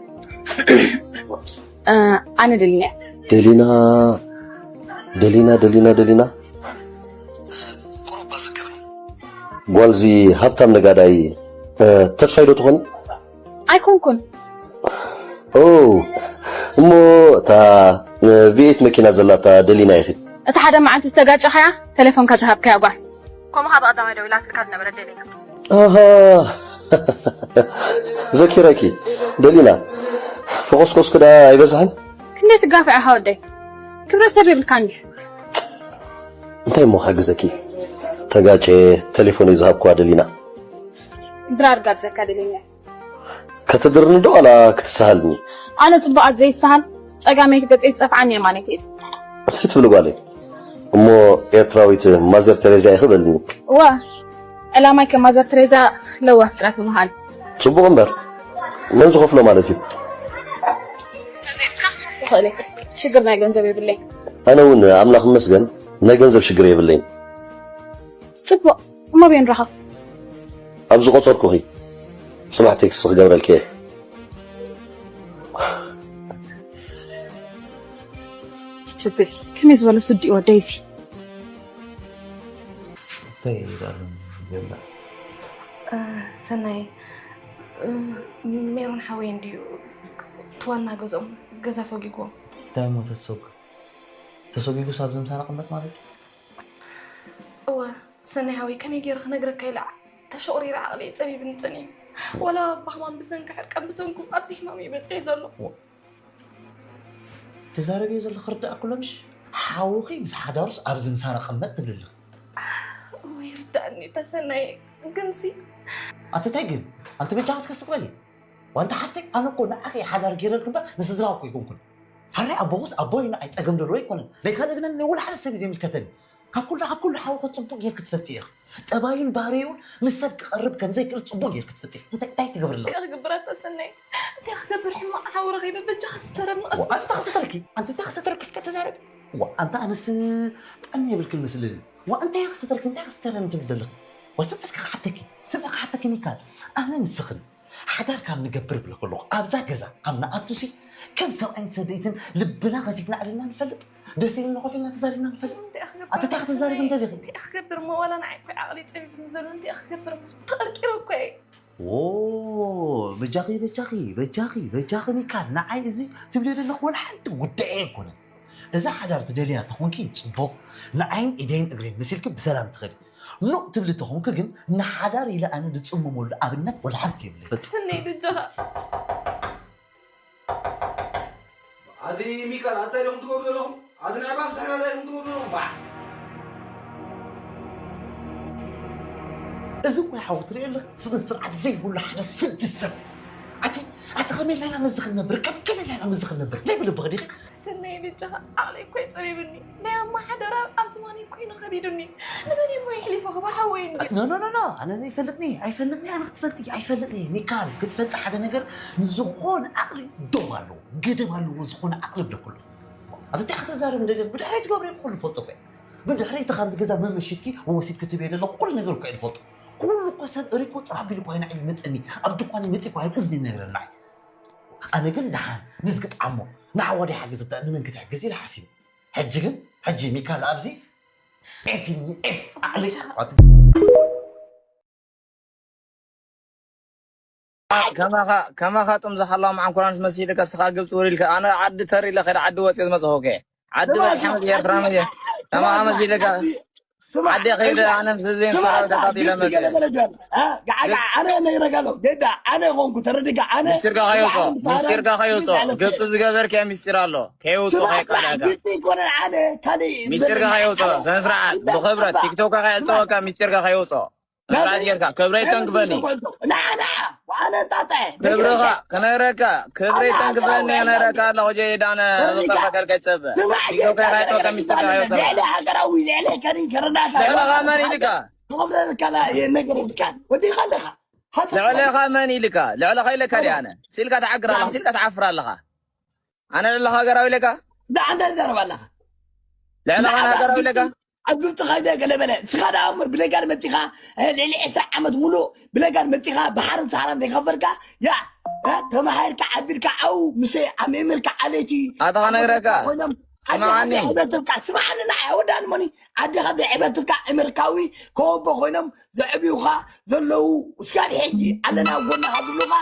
እ፣ ኣነ ደሊና እየ። ደሊና፣ ደሊና፣ ደሊና፣ ደሊና። ጓልዚ ሃብታም ነጋዳይ፣ እ፣ ተስፋይ ዶ ትኾኒ? ኣይኮንኩን። ኦ፣ እሞ እታ፣ እ፣ ቪኤት መኪና ዘላታ ደሊና ኢኺ? እታ ሓደ መዓልቲ ዝተጋጨኻያ፣ ቴሌፎንካ ዝሃብካያ ጓል። ከምኡ ካብ ቀዳማይ ደዊላትልካ ዝነበረት ደሊና። ኣሃ፣ ዘኪረኪ። ደሊና፣ ፈኾስኮስኪ ደኣ ኣይበዝሐን? ክንደይ ትጋፍዕ ኢኻ ወደይ? ክብረ ሰብ የብልካን ድዩ? እንታይ እሞ ክሕግዘኪ? ተጋጨ፣ ቴሌፎነይ ዝሃብክዋ ደሊና። ድራር ጋብዘካ ደሊና። ከተድርኒ ዶ ዋላ ክትሰሃልኒ? ኣነ ጽቡቓት ዘይሰሃል፣ ጸጋመይቲ ገጸይ ትጸፍዓኒ የማነይቲ ኢድ። እንታይ ትብሊ ጓለይ? እሞ ኤርትራዊት ማዘር ተሬዛ ኢኺ በልኒ። እወ፣ ዕላማይ ከም ማዘር ተሬዛ ለዋህ ፍጥረት ምብሃል። ጽቡቕ እምበር፣ መን ዝኸፍሎ ማለት እዩ? ተዘይብካ ክኸፍል ይኽእል እየ። ሽግር ናይ ገንዘብ የብለይ። ኣነ እውን ኣምላኽ ይመስገን ናይ ገንዘብ ሽግር የብለይን። ጽቡቕ፣ እሞ ኣበይ ንራኸብ? ኣብ ዝቖጸርኩኺ ጽባሕ ቴክስት ክገብረልኪ እየ። ስትፒድ፣ ከመይ ዝበለ ስዲ እዩ ወደይ እዚ? እንታይ ይዛረብ ዘሎ? እ፣ ሰናይ፣ እ፣ ሜሮን ሓወይ እንድዩ እቲ ዋና ገዝኦም ገዛ ሰጒግዎም። እንታይ እሞ ተሰጉ-፣ ተሰጒጉስ ኣብዚ ምሳና ቅመጥ ማለት እዩ? እወ፣ ሰናይ ሓወይ፣ ከመይ ገይረ ክነግረካ ኢለ ተሸቑሪረ ዓቕለይ ጸቢብኒ ጸኒሑ። ዋላ ብሕማም ብሰንኪ ሕርቃን ብሰንኩ ኣብዚ ሕማም እዩ በጺሑ ዘሎ። ትዛረብዮ ዘለኺ ክርዳእ ከሎ ምሽ? ሓውኺ ምስ ሓዳሩስ ኣብዚ ምሳና ቅመጥ ትብሊ ኣለኺ። እወ ይርዳእኒ ተሰናይ፣ ግንሲ ኣንተ እንታይ ግን ኣንተ በጃኻ እስከ ስቕ በሊ። ዋንታ ሓፍተይ ኣነ እኮ ንዓኺ ሓዳር ገይረልክ እምበር ንስድራኺ እኮ ኣይኮንኩን። ሓራይ ኣቦኹስ ኣቦይ ንዓይ ጸገም ደልዎ ኣይኮነን። ናይ ካልእ ግን ኣነ ወላ ሓደ ሰብ እዩ ዘይምልከተኒ። ካብ ኩሉ ካብ ኩሉ ሓውኺ ጽቡቕ ጌርክ ትፈልጢ ኢኺ። ጠባዩን ባህሪኡን ምስ ሰብ ክቐርብ ከም ዘይክእል ጽቡቕ ጌርክ ትፈልጢ ኢኺ። እንታይ እንታይ ትገብርለኺ? እንታይ ክገብር ኣታ ሰናይ? እንታይ ክገብር ሕማቕ ሓው ረኺበ በጃኻ ስተረኒ ቀስ ኣንተ እንታይ ክሰተርኪ ኣንተ እንታይ ክሰተርኪ እስከ ተዛረብ። ዋ ኣንተ ኣነስ ጥዕና የብልክን መስልኒ። ዋ እንታይ ክሰተርኪ እንታይ ክሰተረኒ ትብል ዘለኺ? ዋ ስምዒ እስከ ክሓተኪ ስምዒ ክሓተኪ ሚካል ኣነ ንስኽን ሓዳር ካብ ንገብር ብለ ከለኹ ኣብዛ ገዛ ካብ ንኣቱሲ ከም ሰብኣይን ሰበይትን ልብና ከፊትና ዕልልና ንፈልጥ ደስ ኢልና ኮፍ ኢልና ተዛሪብና ንፈልጥ። ኣንተ እንታይ ክተዛርብ እንደለኺ? እንታይ ክገብር እሞ ዋላ ንዓይ እኮ ዓቕሊ ፀቢብኒ ዘሎ እንታይ ክገብር እሞ ተቐርቂረ እኮ እየ። ዎ በጃኺ በጃኺ በጃኺ በጃኺ ሚካል ንዓይ እዚ ትብልዮ ዘለኹ ወላ ሓንቲ ጉዳይ ኣይኮነን። እዛ ሓዳር ትደልያ ተኾንኪ ጽቡቕ ንዓይን ኢደይን እግረይን መሲልኪ ብሰላም ትኸዲ። ኖእ ትብሊ ተኾንኪ ግን ንሓዳር ኢለ ኣነ ዝጽምመሉ ኣብነት ወላ ሓንቲ የብለይ። ስነይ በጃኻ። ኣቲ ሚካል ኣታይ ኢኹም ትገብሩ ዘለኹም? ኣቲ ንዕባ ምሳሕና እንታይ ኢኹም ትገብሩ ዘለኹም? ባዕ እዚ እኮ ሓው ትርኢ ኣለኻ ስነ ስርዓት ዘይብሉ ሓደ ስድስት ሰብ ኣቲ ኣቲ ከመይ ኢልና መዚ ክንነብር ከም ከመይ ኢልና መዚ ክንነብር ናይ ብልብኺ ዲኺ? ስነይ በጃኻ ዓቕለይ እኮ እዩ ጸቢብኒ ናይ ኣማ ሓደራ ኣብ ዝማነይ ኮይኑ ከቢዱኒ ንመን እሞ የሕሊፎ ክባ ሓወይ እንዲ ኖ ኖ ኖ ኖ ኣነ ኣይፈልጥኒ ኣይፈልጥኒ ኣነ ክትፈልጢ ኣይፈልጥኒ ሚካል ክትፈልጢ ሓደ ነገር ንዝኾነ ዓቕሊ ዶብ ኣለዎ ገደብ ኣለዎ ዝኾነ ዓቕሊ ብለኩሉ ኣቲ እንታይ ከተዛርብ እንደለ ብድሕረይ ትገብረ ኩሉ ፈልጦ እኮ ብድሕረይ እቲ ካብዚ ገዛ መመሽትኪ ወሲድኪ ትብየ ዘለኹ ኩሉ ነገር እኮ እየ ዝፈልጦ ኩሉ እኮ ሰብ እሪቁ ጥራቢሉ እኮ ይናዕ ይመፀኒ ኣብ ድኳን ይመፂ እኮ እዝኒ ይነግረና ኣነ ግን ደሓን ንዝግጣሞ ንሓወደይ ሓግዝ እታ ንመን ክትሕግዝ ኢለ ሓሲበ ሕጂ ግን ሕጂ ሚካል ኣብዚ ኤፍ ኢልኒ ኤፍ ኣዕሊ ከማኻ ጥም ዝሓላው መዓንኮራንስ መሲልካ እስኻ ግብፂ ውሪልካ ኣነ ዓዲ ተር ኢለ ከደ ዓዲ ወፂኦ ዝመፅኹ ከ ዓዲ በፅሐ መፅእ ኤርትራ መፅእ ከማኻ መሲልካ ዓዲ ከይደ ኣነ ምስ ህዝበይ ምስ ሰራዊት ኣቃጢለ መፅእ ኣነ ነግረካ ኣለኹ ጌዳ ኣነ ኾንኩ ተረዲካ ኣነ ምስጢርካ ከየውፅኦ ምስጢርካ ከየውፅኦ ግብፂ ዝገበርክዮ ምስጢር ኣሎ ከየውፅኦ ከየቃዳካ ግብፂ ይኮነን ኣነ ካልእ ምስጢርካ ከየውፅኦ ስነ ስርዓት ብክብረት ቲክቶክ ከየዕፀወካ ምስጢርካ ከየውፅኦ ስርዓት ጌርካ ክብረይ ተንክፈኒ ክብርኻ ክነግረካ ክብረይ ተንክፈኒ ነግረካ ኣለኹ ጀይዳነ ዝጠፈቀልካ ይፀበ ቲክቶክ ከየዕፀወካ ምስጢርካ ከየውፅኦ ልዕሊ ሃገራዊ ልዕሊ ከሪን ከረዳካ ልዕለኻ መን ኢልካ ክቕብረልካ የነገረልካ ወዲኻ ኣለኻ ልዕለኻ መን ኢልካ ልዕለኻ ኢለካ ድኣነ ሲልካ ትዓግር ኣለኻ ሲልካ ትዓፍር ኣለኻ ኣነ ልዕለኻ ሃገራዊ ኢለካ ብዓንተ ትዛረብ ኣለኻ ልዕለኻ ሃገራዊ ኢለካ ኣብ ግብፂ ከይደ ገለ በለ ንስኻ ደኣ እምበር ብለጋን መፂኻ ልዕሊ ዕስራ ዓመት ሙሉእ ብለጋን መፂኻ ባሕርን ሰሃራን ዘይከፈልካ ያ ተማሃርካ ዓቢርካ ዓው ምስ ኣሜመልካ ዓሌቲ ኣታ ከነግረካ ኮይኖም ስምዓኒ ስምዓኒ ንዓይ ወዳን መኒ ዓድኻ ዘዕበትካ ኣሜሪካዊ ከወቦ ኮይኖም ዘዕብዩኻ ዘለዉ እስካብ ሕጂ ኣለና ኣብ ጎንኻ ዝብሉኻ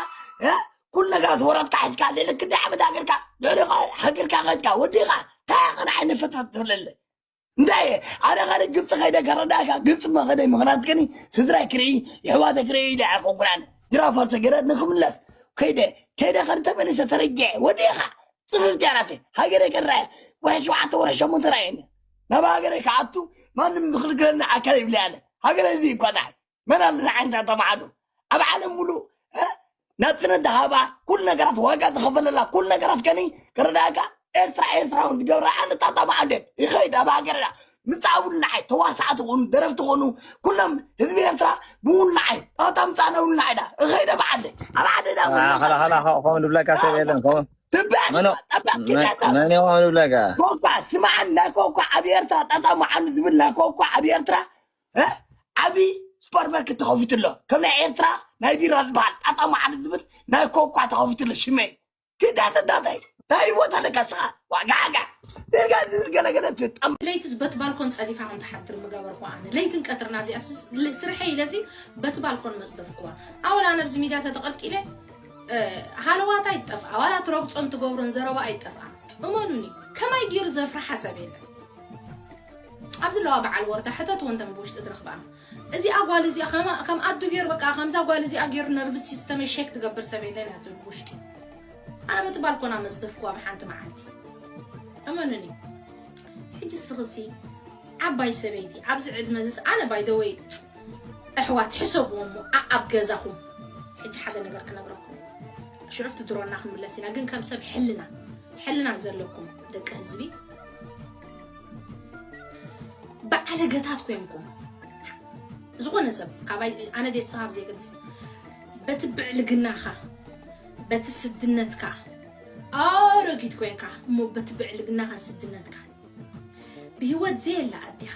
ኩሉ ነገራት ወረትካ ሒዝካ ልዕሊ ክንደይ ዓመት ሃገርካ ልዕሊ ሃገርካ ከድካ ወዲኻ እንታይ ኢኻ ንዓይ ንፍትፍት ትብለለ እንታይ ኣነ ኸደ ግብፂ ከይደ ከረዳእካ ግብፂ መኸደ ምኽንያት ከኒ ስድራይ ክርኢ ይሕዋተ ክርኢ ኢለ ኣይኮንኩን ኣነ ጅራፋር ሰገረ ንክምለስ ከይደ ከይደ ኸደ ተመሊሰ ተረጊዐ ወዲኻ ፅፍፍ ጃራተ ሃገረ ከራየ ወረ ሸውዓተ ወረ ሸሞንተ ራየኒ ናብ ሃገረ ክኣቱ ማንም ዝኽልክለኒ ኣካል ይብለ ኣነ ሃገረ እዚ ይጓዳሕ መን ኣለና ዓይነታ ተባዕሉ ኣብ ዓለም ሙሉእ ናጽነት ዝሃባ ኩሉ ነገራት ዋጋ ዝኸፈለላ ኩሉ ነገራት ከኒ ክረዳእካ ኤርትራ ኤርትራውን ዝገብራ ኣነ ጣጣማ ዓንዴት ይኸይድ ኣብ ሃገርና ምጻእ እውን ንዓይ ተዋሳእቲ ኹኑ ደረፍቲ ኹኑ ኩሎም ህዝቢ ኤርትራ ብውን ንዓይ ጣጣ ምጻእ ነብሉ ንዓይ ዳ እኸይድ ኣብ ዓደ ኣብ ዓደ ዳ ኸላኸላ ከምኡ ንብለካ ሰብ የለን ከምኡ ትንበል ጠባብ ኪዳታ መን ይኾኑ ብለካ ኮኳ ስማዓን ናይ ኮኳ ኣብ ኤርትራ ጣጣ መዓኑ ዝብል ናይ ኮኳ ኣብ ኤርትራ ዓቢ ሱፐርማርኬት ተኸፊቱ ኣሎ ከም ናይ ኤርትራ ናይ ቢራ ዝበሃል ጣጣ መዓኑ ዝብል ናይ ኮኳ ተኸፊቱ ኣሎ ሽመይ ክዳተ ዳታይ ታይ ህይወት ኣለካ ስኻ ዋጋዓጋ ደጋ ዝዝገለገለ ትጠም ለይትስ በት ባልኮን ጸዲፋ ከም ትሓድር ምገበርኩ ኣነ ለይትን ቀትርን ኣብዚኣ ስርሐ ኢለሲ በት ባልኮን መጽደፍኩዋ ኣወላ ነብዚ ሚድያ ተተቐልቂለ ሃለዋት ኣይትጠፍኣ ዋላ ትረግፆን ትገብሮን ዘረባ ኣይትጠፍኣ እመኑኒ ከማይ ገይሩ ዘፍርሓ ሰብ የለን ኣብዚ ለዋ በዓል ወርዳ ሕተት ወንተን ብውሽጢ ትረኽባ እዚኣ ጓል እዚኣ ከም ኣዱ ገይሩ በቃ ከምዛ ጓል እዚኣ ገይሩ ነርቭስ ሲስተመይ ሸክ ትገብር ሰብ የለን እያ ትብል ብውሽጢ ኣነ በቲ ባልኮና መዝደፍኩዋ ብሓንቲ መዓልቲ እመኑኒ ሕጂ ስኽሲ ዓባይ ሰበይቲ ኣብዚ ዕድመ ዝስ ኣነ ባይደወይ ኣሕዋት ሕሰብዎ እሞ ኣኣብ ገዛኹም። ሕጂ ሓደ ነገር ክነግረኩም፣ ሽዑ ኣብቲ ድሮና ክንምለስ ኢና። ግን ከም ሰብ ሕልና ሕልና ዘለኩም ደቂ ህዝቢ፣ ብዓለገታት ኮንኩም፣ ዝኾነ ሰብ ካባይ ኣነ ደስ ካብ ዘይገድስ፣ በቲ ብዕልግናኻ፣ በቲ ስድነትካ፣ ኣረጊት ኮንካ እሞ በቲ ብዕልግናኻን ስድነትካ ብህይወት ዘየላ ኣዴኻ፣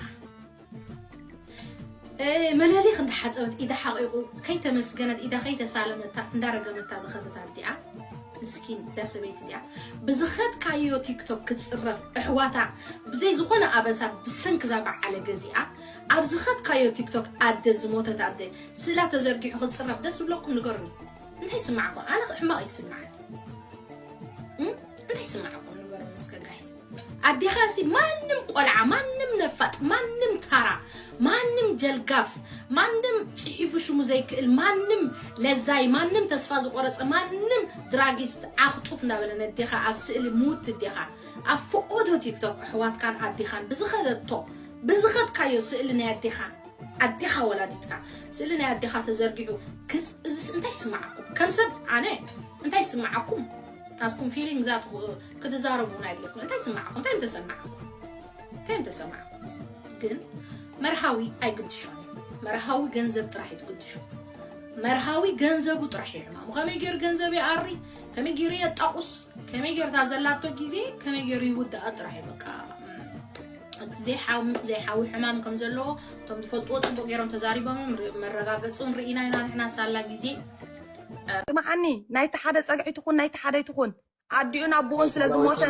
መለሊኽ እንዳሓፀበት ኢዳ ሓቂቑ ከይተመስገነት ኢዳ ከይተሳለመታ እንዳረገመታ ዝኸደት ኣዲኣ ምስኪን እዛ ሰበይቲ እዚኣ ብዝኸድካዮ ቲክቶክ ክትፅረፍ ኣሕዋታ ብዘይ ዝኾነ ኣበሳ ብሰንኪ እዛ በዓለ ገዚኣ ኣብ ዝኸድካዮ ቲክቶክ ኣደ ዝሞተት ኣደ ስእላ ተዘርጊሑ ክትፅረፍ ደስ ዝብለኩም ንገሩኒ። እንታይ ይስማዕኩም? ኣነ ሕማቕ ይስማዓኒ። እንታይ ይስማዕኩም ንገሩኒ እስከ ጋይስ። ኣዴኻ ሲ ማንም ቆልዓ ማንም ነፋጥ ማንም ታራ ማንም ጀልጋፍ ማንም ፅሒፉ ሽሙ ዘይክእል ማንም ለዛይ ማንም ተስፋ ዝቆረፀ ማንም ድራጊስት ዓኽጡፍ እንዳበለ ነዴኻ ኣብ ስእሊ ሙት እዴኻ ኣብ ፍቆዶ ቲክቶክ ኣሕዋትካን ኣዴኻን ብዝኸደቶ ብዝኸድካዮ ስእሊ ናይ ኣዴኻ ኣዴኻ ወላዲትካ ስእሊ ናይ ኣዴኻ ተዘርጊሑ ክስ እዝስ እንታይ ይስማዓኩም? ከም ሰብ ኣነ እንታይ ይስማዓኩም? ናትኩም ፊሊንግ ዛት ክትዛረቡ ናይ ኣለኩም እንታይ ይስማዓኩም? እንታይ ምተሰማዓኩም? እንታይ ምተሰማዓኩም? ግን መርሃዊ ኣይግድሾን። መርሃዊ ገንዘብ ጥራሕ እዩ ትግድሾ። መርሃዊ ገንዘቡ ጥራሕ እዩ ሕማሙ። ከመይ ገይሩ ገንዘብ ይኣሪ፣ ከመይ ገይሩ የጣቁስ፣ ከመይ ገይሩ እታ ዘላቶ ግዜ ከመይ ገይሩ ይውድኣ ጥራሕ እዩ በቃ። እቲ ዘይሓዊ ዘይሓዊ ሕማም ከም ዘለዎ እቶም ዝፈልጥዎ ጽቡቅ ገይሮም ተዛሪቦም እዮም። ር- መረጋገጺውን ርኢና ኢና ንሕና ሳላ ግዜ። ስምዓኒ ናይቲ ሓደ ጸግዒ ትኹን ናይቲ ሓደ ይትኹን ኣዲኡን ኣቦኡን ስለ ዝሞተ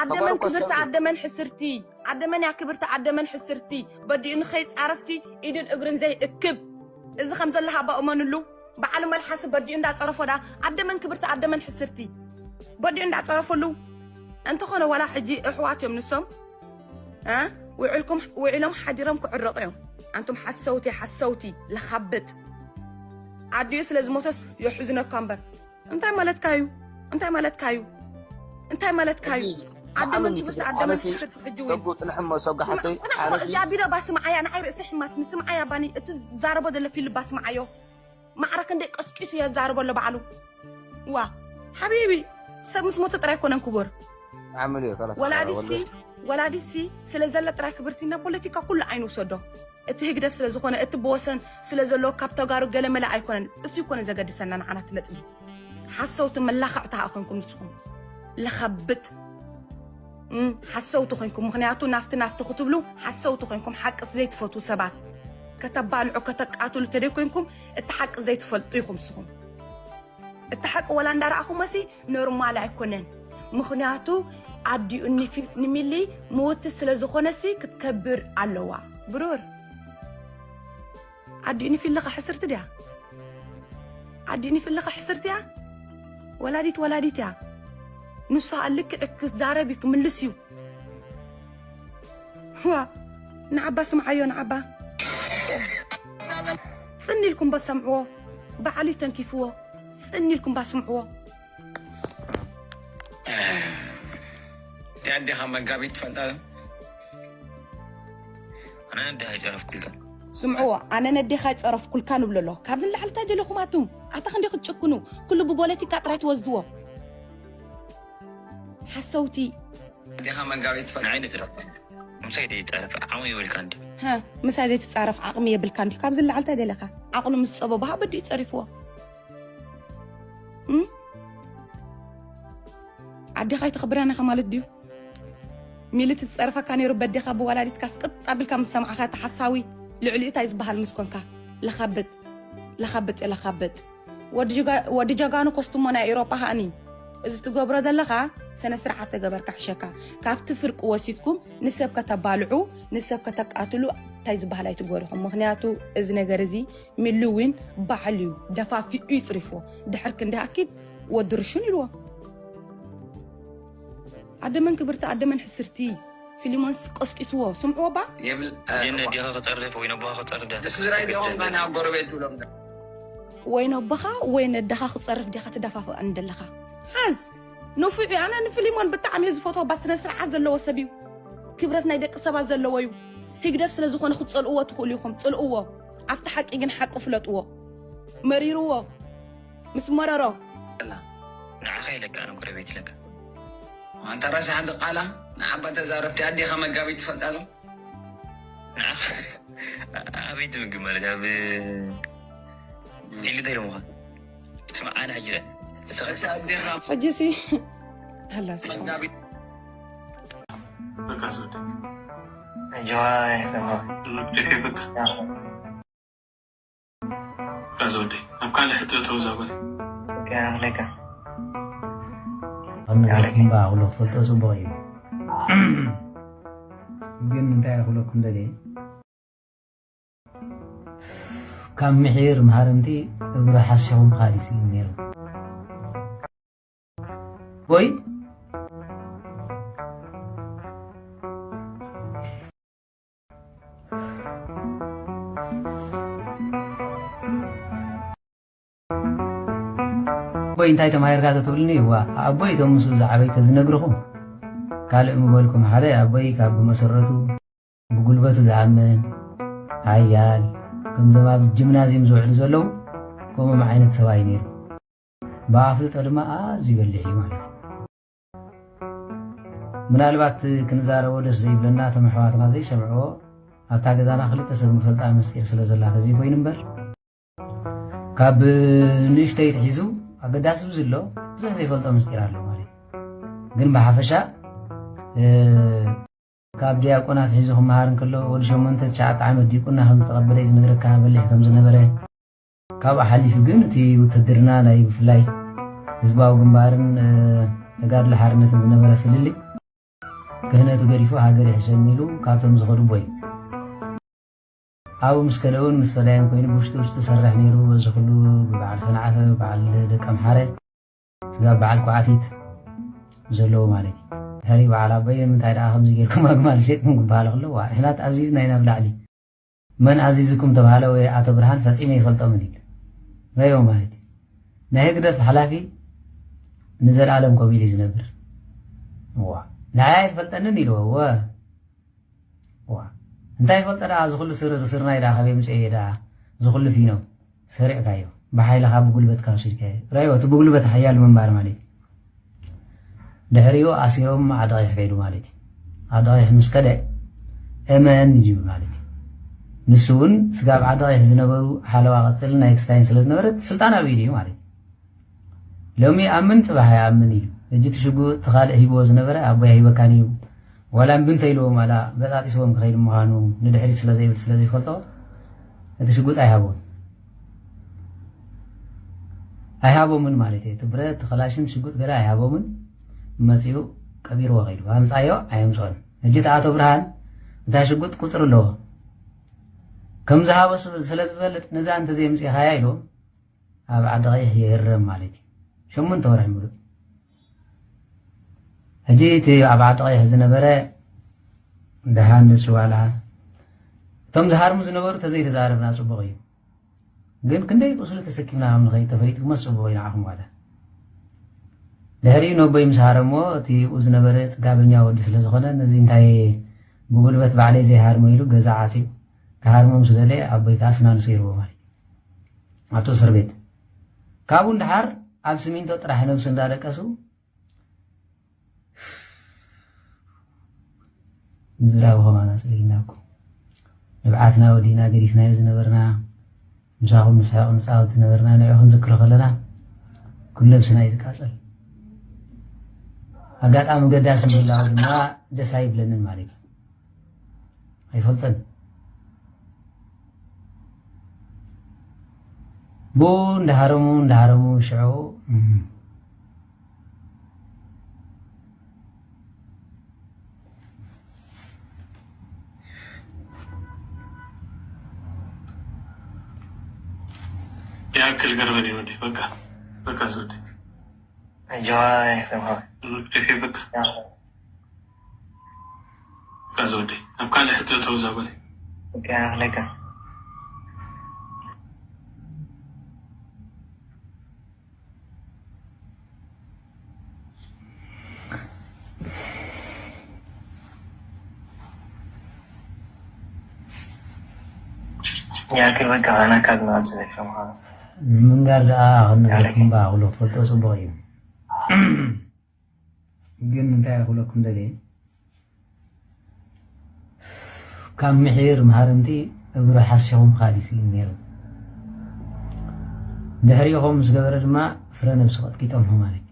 ኣደመን ክብርቲ ኣደመን ሕስርቲ ኣደመን ያ ክብርቲ ኣደመን ሕስርቲ በዲኡ ንኸይጻረፍሲ ኢድን እግርን ዘይእክብ እዚ ከም ዘሎ ሃባ እመንሉ በዓሉ መልሓሲ በዲኡ እንዳጸረፎ ዳ ኣደመን ክብርቲ ኣደመን ሕስርቲ በዲኡ እንዳጸረፍሉ እንተኾነ ዋላ ሕጂ እሕዋት እዮም ንሶም እ ውዕልኩም ውዒሎም ሓዲሮም ክዕረቑ እዮም። ኣንቱም ሓሰውቲ ሓሰውቲ ለኻብጥ ኣዲኡ ስለ ዝሞተስ የሕዝነካ እምበር እንታይ ማለትካ እዩ? እንታይ ማለትካ እዩ? እንታይ ማለትካ እዩ? ኣደመን ትምህርቲ ኣደመን ትምህርቲ ሕጂ እውን ተጉ ጥልሕሞ ሰብጋ ሓተይ ኣነሲ እዚኣ ቢዶ ባስምዓያ ንዓይ ርእሲ ሕማትኒ ስምዓያ ባኒ እቲ ዝዛረቦ ዘሎ ፊልም ባስምዓዮ ማዕረ ክንደይ ቀስቂሱ የዛርቦ ኣሎ ባዕሉ ዋ ሓቢቢ ሰብ ምስ ሞተ ጥራይ ኮነን ክቡር ዓምል እዩ ከላስ ወላዲሲ ወላዲሲ ስለ ዘለ ጥራይ ክብርቲ ናብ ፖለቲካ ኩሉ ኣይንውሰዶ እቲ ህግደፍ ስለ ዝኾነ እቲ ብወሰን ስለ ዘሎ ካብ ተጋሩ ገለመለ ኣይኮነን እሱ ይኮነ ዘገድሰና ንዓና እቲ ነጥቢ ሓሰውቲ መላኽዕቲ ሃ ኮንኩም ንስኹም ለኸብጥ ሓሰውቲ ኮንኩም ምኽንያቱ ናፍቲ ናፍቲ ክትብሉ ሓሰውቲ ኮንኩም ሓቅስ ዘይትፈትዉ ሰባት ከተባልዑ ከተቃትሉ ተደይ ኮንኩም እቲ ሓቂ ዘይትፈልጡ ኢኹም ንስኹም እቲ ሓቂ ወላ እንዳረኣኹሞሲ ኖርማል ኣይኮነን ምኽንያቱ ኣዲኡ ንሚሊ ምውቲ ስለ ዝኾነሲ ክትከብር ኣለዋ ብሩር ኣዲኡ ንፊልኻ ሕስርቲ ድያ ኣዲኡ ንፊልኻ ሕስርቲ እያ ወላዲት ወላዲት እያ ንሱ ልክዕ ክዛረብ ክምልስ እዩ ዋ ንዓባ ስምዓዮ ንዓባ ፅን ኢልኩም በሰምዕዎ ባዕሉ ተንኪፍዎ ፅን ኢልኩም ባስምዕዎ እቲ ኣዴኻ መጋቢት ትፈልጣ ኣነ ኣዴኻ ይፀረፍኩልካ ስምዕዎ ኣነ ነዴኻ ይፀረፍኩልካ ንብሎ ኣሎ ካብዚ ንላዕሊ እንታይ ደለኹም ኣቱም ኣታ ክንደይ ክትጭክኑ ኩሉ ብፖለቲካ ጥራይ ትወስድዎ ሓሰውቲ ኣዴኻ መጋቢት ትፈልጣ ንዓይ ንፅረፍ ምሳይ ደይፃረፍ ዓቕሚ የብልካ እንዲ ምሳይ ዘይትፃረፍ ዓቕሚ የብልካ እንዲ ካብዚ ንላዕሊ እንታይ ደለካ ዓቕሉ ምስ ፀበቦ ሃበ ድዩ ፀሪፍዎ ኣዴኻ ኣይተኽብረን ኢኻ ማለት ድዩ? ሚሊ ትጸርፈካ ነይሩ በዴኻ ብወላዲትካስ ቅጥ ኣቢልካ ምስ ሰማዕኻ እቲ ሓሳዊ ልዕሊኡ ታይ ዝበሃል ምስ ኮንካ ለኻብጥ ለኻብጥ ለኻብጥ ወዲ ጀጋኑ ኮስትሞ ናይ ኤውሮጳ ሃኒ እዚ ትገብሮ ዘለኻ ሰነ ስርዓት ተገበርካ ሕሸካ ካብቲ ፍርቂ ወሲድኩም ንሰብ ከተባልዑ ንሰብ ከተቃትሉ ታይ ዝበሃል ኣይትግበሩ ኢኹም ምኽንያቱ እዚ ነገር እዚ ሚሊ ዊን ባዕሉ እዩ ደፋፊኡ ይፅሪፍዎ ድሕር ክንዲ ኣኪድ ወዲ ርሹን ኢልዎ ኣደመን ክብርቲ ኣደመን ሕስርቲ ፊሊሞንስ ቀስቂስዎ ስምዕዎ ባ የብል ጀነ ዲኻ ክጸርፍ ወይ ነቦኻ ክጸርፍ ዲኻ ንስድራይ ዲኹም ካን ኣብ ጎረቤት ትብሎም ወይ ነቦኻ ወይ ነደኻ ክጸርፍ ዲኻ ትደፋፍኣኒ ደለኻ ሓዝ ንፉዕ እዩ ኣነ ንፊሊሞን ብጣዕሚ እየ ዝፈትዎ ባ ስነ ስርዓት ዘለዎ ሰብ እዩ ክብረት ናይ ደቂ ሰባት ዘለዎ እዩ ህግደፍ ስለ ዝኾነ ክትጸልእዎ ትኽእሉ ኢኹም ጽልእዎ ኣብቲ ሓቂ ግን ሓቂ ፍለጥዎ። መሪርዎ ምስ መረሮ። ንዓኻ ኢለካ ኣነ ጎረቤት ኢለካ። ኣንታ ረሳሕ ድቓላ፣ ንዓባ ተዛረብቲ ኣዴኻ መጋቢት ትፈልጣ ዶ? ንዓኻ ኣበይ ትምግብ ማለት ኣብ ፊልድ እንታይ ኢሎምኻ? ስማዕ ኣነ ሕጂ ንስኻ ኣዴኻ ሕጂ ሲ ኣላስ መጋቢት በቃ ዘውዴ Enjoy. ልክደፊ በቃ በቃ ዘውዴ ኣብ ካልእ ሕቶ ተውዛ በለ Like ኣብ ነገር እምባ ኩሉ ክፈልጦ ጽቡቕ እዩ። ግን እንታይ ክብለኩም ደልየ፣ ካብ ምሒር መሃርምቲ እግሩ ሓሲኹ ምኻድ እዩ ነይሩ። ወይ ኣቦይ እንታይ ተማሂርካ ተትብልኒ፣ እዋ ኣቦይ እቶም ምስኡ ዝዓበይ ተዝነግርኹም ካልእ ምበልኩም። ሓደ ኣቦይ ካብ ብመሰረቱ ብጉልበቱ ዝኣምን ሓያል፣ ከምዞም ኣብ ጅምናዝየም ዝውዕሉ ዘለዉ ከምኦም ዓይነት ሰብኣይ ነይሩ። ብኣፍልጦ ድማ ኣዝዩ በሊሕ እዩ ማለት እዩ። ምናልባት ክንዛረቦ ደስ ዘይብለና እቶም ኣሕዋትና ዘይሰምዕዎ ኣብታ ገዛና ክልተ ሰብ ንፈልጣ ምስጢር ስለ ዘላ ተዘይኮይኑ እምበር ካብ ንእሽተይ ትሒዙ ኣገዳሲ ብዙ ኣሎ ብዙሕ ዘይፈልጦ ምስጢር ኣሎ ማለት እዩ። ግን ብሓፈሻ ካብ ዲያቆናት ሒዙ ክመሃር እንከሎ ወዲ ሸሞንተ ትሽዓተ ዓመት ዲቁና ከም ዝተቐበለ እዩ ዝነግረካ በሊሕ ከም ዝነበረ። ካብኡ ሓሊፉ ግን እቲ ውትድርና ናይ ብፍላይ ህዝባዊ ግንባርን ተጋድሎ ሓርነትን ዝነበረ ፍልልይ ክህነቱ ገዲፉ ሃገር ይሕሸኒ ኢሉ ካብቶም ዝኸዱ ኣቦ እዩ። ኣብኡ ምስ ከደ እውን ምስ ፈዳይን ኮይኑ ብውሽጢ ውሽጢ ዝሰርሕ ነይሩ። በዚ ኩሉ ብበዓል ሰንዓፈ፣ ብበዓል ደቀምሓረ፣ ስጋብ በዓል ኳዕቲት ዘለዎ ማለት እዩ። ድሕሪ በዓል ኣቦይ ንምንታይ ደኣ ከምዚ ጌርኩም ኣግማል ሸጥኩም ክበሃል ከሎ፣ ዋ ንሕና ተኣዚዝና ኢና ብላዕሊ። መን ኣዚዝኩም ተባሃለ ወይ ኣቶ ብርሃን ፈጺመ ይፈልጦምን ኢሉ ረዮ ማለት እዩ። ናይ ህግደፍ ሓላፊ ንዘለኣለም ኮፍ ኢሉ እዩ ዝነብር። ዋ ንዓይ ኣይትፈልጠንን ኢልዎ። ወ ዋ እንታይ ይፈልጠ ደኣ እዚ ኩሉ ስርር ስርናይ ደኣ ካበይ ምጸየ ደኣ እዚ ኩሉ ፊኖ ሰሪቕካዮ ብሓይልኻ ብጉልበትካ ወሲድካዮ ረዮ እቲ ብጉልበት ሓያል ምንባር ማለት እዩ። ድሕሪኡ ኣሲሮም ዓዲ ቀይሕ ከይዱ ማለት እዩ። ዓዲ ቀይሕ ምስ ከደ እመን እዩ ዝብል ማለት እዩ። ንሱ እውን ስጋብ ዓዲ ቀይሕ ዝነበሩ ሓለዋ ቀፅልን ናይ ክስታይን ስለ ዝነበረ እቲ ስልጣን ኣብ ኢዱ እዩ ማለት እዩ። ሎሚ ይኣምን ፅባሕ ኣይኣምን ኢሉ ሕጂ እቲ ሽጉጥ እቲ ካልእ ሂብዎ ዝነበረ ኣቦይ ኣይህበካን እዩ ዋላ እምቢ እንተኢልዎም ዋላ በጣጢስዎም ክኸይድ ምዃኑ ንድሕሪት ስለ ዘይብል ስለ ዘይፈልጦ እቲ ሽጉጥ ኣይሃቦን ኣይሃቦምን ማለት እዩ። እቲ ብረት እቲ ከላሽን ሽጉጥ ገለ ኣይሃቦምን መፂኡ ቀቢርዎ ከይዱ ኣምፃዮ ኣየምፅኦን። ሕጂ እቲ ኣቶ ብርሃን እታ ሽጉጥ ቁፅሪ ኣለዎ ከም ዝሃቦ ስለ ዝፈልጥ ነዛ እንተዘየምፂእኻያ ኢልዎም ኣብ ዓዲ ቀይሕ ይህረም ማለት እዩ። ሸሞንተ ወርሒ ሙሉእ ሕጂ እቲ ኣብ ዓዲ ቀይሕ ዝነበረ ደሃ ንሱ ዋላ እቶም ዝሃርሙ ዝነበሩ ተዘይተዛረብና ፅቡቕ እዩ። ግን ክንደይ ቁስሊ ተሰኪምና ከም ንኸይድ ተፈሊጥኩሞ ፅቡቕ እዩ ንዓኹም ዋላ። ድሕሪኡ ነቦይ ምስ ሃረሞ እቲ ብኡ ዝነበረ ፅጋበኛ ወዲ ስለ ዝኾነ ነዚ እንታይ ብጉልበት ባዕለይ ዘይሃርሞ ኢሉ ገዛ ዓፅዩ ክሃርሞ ምስ ደለየ ኣቦይ ከዓ ስናንሱ ይርቦ ማለት እዩ ኣብቲ እስር ቤት። ካብኡ ንደሓር ኣብ ስሚንቶ ጥራሕ ነብሱ እንዳደቀሱ ምዝራብ ኸማና ጸሊእና እኮ ንብዓትና ወዲእና ገዲፍናዮ ዝነበርና ምሳኹም ንስሕቕ ንጻወት ዝነበርና ንዑ ክንዝክሮ ከለና ኩሉ ነብስና እዩ ዝቃጸል። ኣጋጣሚ ገዳሲ ምህላው ድማ ደስ ኣይብለንን ማለት እዩ። ኣይፈልጥን። ብኡ እንዳሃረሙ እንዳሃረሙ ሽዑ ያክል ገርበን ይወደ በቃ በቃ ዘወደ Enjoy from her. ርክደፌ በቃ Yeah. በቃ ዘወደ ኣብ ካልእ ሕቶ ተውዛ በለ Yeah, like a. ያክል በቃ ኣና ካብ ናት ዝለፈ ምዃኑ። ምንጋር ደኣ ክንነግረኩም ኣለኪ። በኣቕሎ ክትፈልጦ ጽቡቕ እዩ። ግን እንታይ ክብለኩም ደልየ፣ ካብ ምሒር መሃርምቲ እግሩ ሓሲኹም ካሊሲ እዩ ነይሩ። ድሕሪኡ ከምኡ ምስ ገበረ ድማ ፍረ ነብሱ ቀጥቂጦም ማለት እዩ።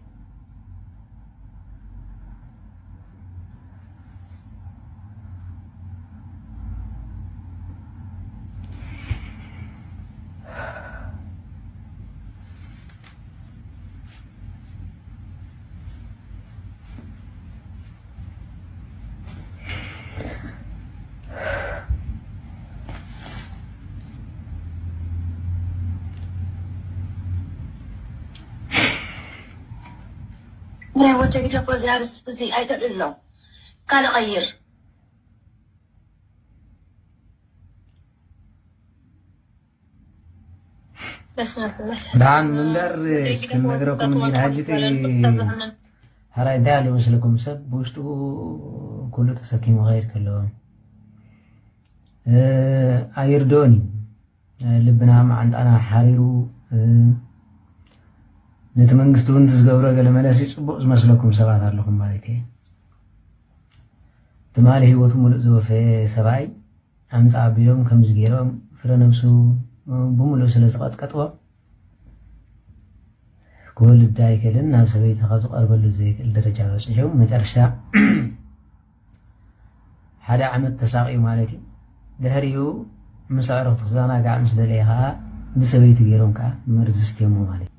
ናይ ወዲ ግደ እኮ እዚ ኣርእስቲ እዚ ኣይተልዕሎ። ካልእ ቀይር። ደሓን ምንጋር ክንነግረኩም እንዲና። ሕጂ እቲ ሕራይ እንታይ ኣሎ መስለኩም? ሰብ ብውሽጡ ኩሉ ተሰኪሙ ክኸይድ ከሎ፣ እ፣ ኣይርድኦን እዩ። ልብና መዓንጣና ሓሪሩ፣ እ፣ ነቲ መንግስቲ እውን ዝገብሮ ገለ መለሲ ጽቡቕ ዝመስለኩም ሰባት ኣለኹም ማለት እየ። ትማሊ ህይወቱ ሙሉእ ዝወፈየ ሰብኣይ ኣምጻ ኣቢሎም ከምዚ ገይሮም ፍረ ነብሱ ብምሉእ ስለ ዝቐጥቀጥዎ ክወልድ ኣይክእልን፣ ናብ ሰበይቲ ካብ ዝቐርበሉ ዘይክእል ደረጃ በጺሑ፣ መጨረሽታ ሓደ ዓመት ተሳቒዩ ማለት እዩ። ድሕሪኡ ምስ ኣዕሩኽቱ ክዘናጋዕ ምስ ደለየ ከኣ ብሰበይቲ ገይሮም ከኣ መርዚ ስትየሞ ማለት እዩ።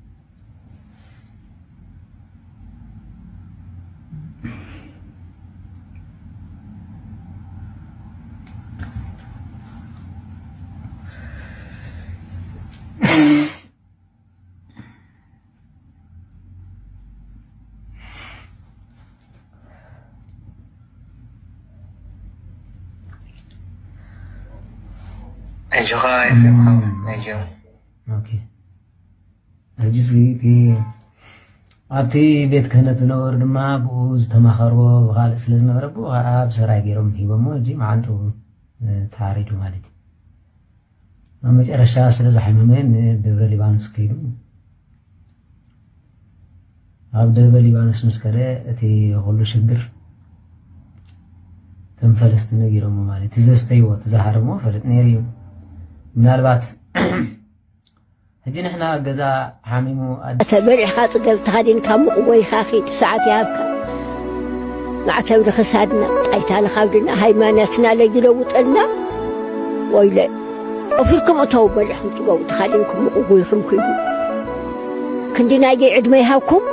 ኣጆኻ ኤፍሬም ሓወይ፣ ኣጆኻ። ኦኬ። ሕጂ እቲ ኣብቲ ቤት ክህነት ዝነበሩ ድማ ብኡ ዝተማኸርዎ ብኻልእ ስለ ዝነበረ ብኡ ከዓ ብሰራይ ገይሮም ሂቦሞ። ሕጂ መዓንጥኡ፣ እ፣ ተሓሪዱ ማለት እዩ። ኣብ መጨረሻ ስለ ዝሓመመ ንደብረ ሊባኖስ ከይዱ። ኣብ ደብረ ሊባኖስ ምስ ከደ እቲ ኩሉ ሽግር እቶም ፈለስቲ ነጊሮሞ ማለት እዩ። እቲ ዘስተይዎ፣ እቲ ዝሃረሞ ፈልጥ ነይሩ እዩ። ምናልባት ሕጂ ንሕና ገዛ ሓሚሙ ኣደ ኣተ በሊዕኻ ጽገብ ተኻዲንካ ሙቕ ጎይኻ ኺድ፣ ሰዓት ይሃብካ። ማዕተብ ንኽሳድና፣ ጣይታ ንኻብድና፣ ሃይማኖትና ለይለውጠልና። ወይለ፣ ኦፊርኩም እተው በሊዕኹም ጽገቡ ተኻዲንኩም ሙቕ ጎይኹም ኪዱ። ክንዲ ናይዚ ዕድመ ይሃብኩም።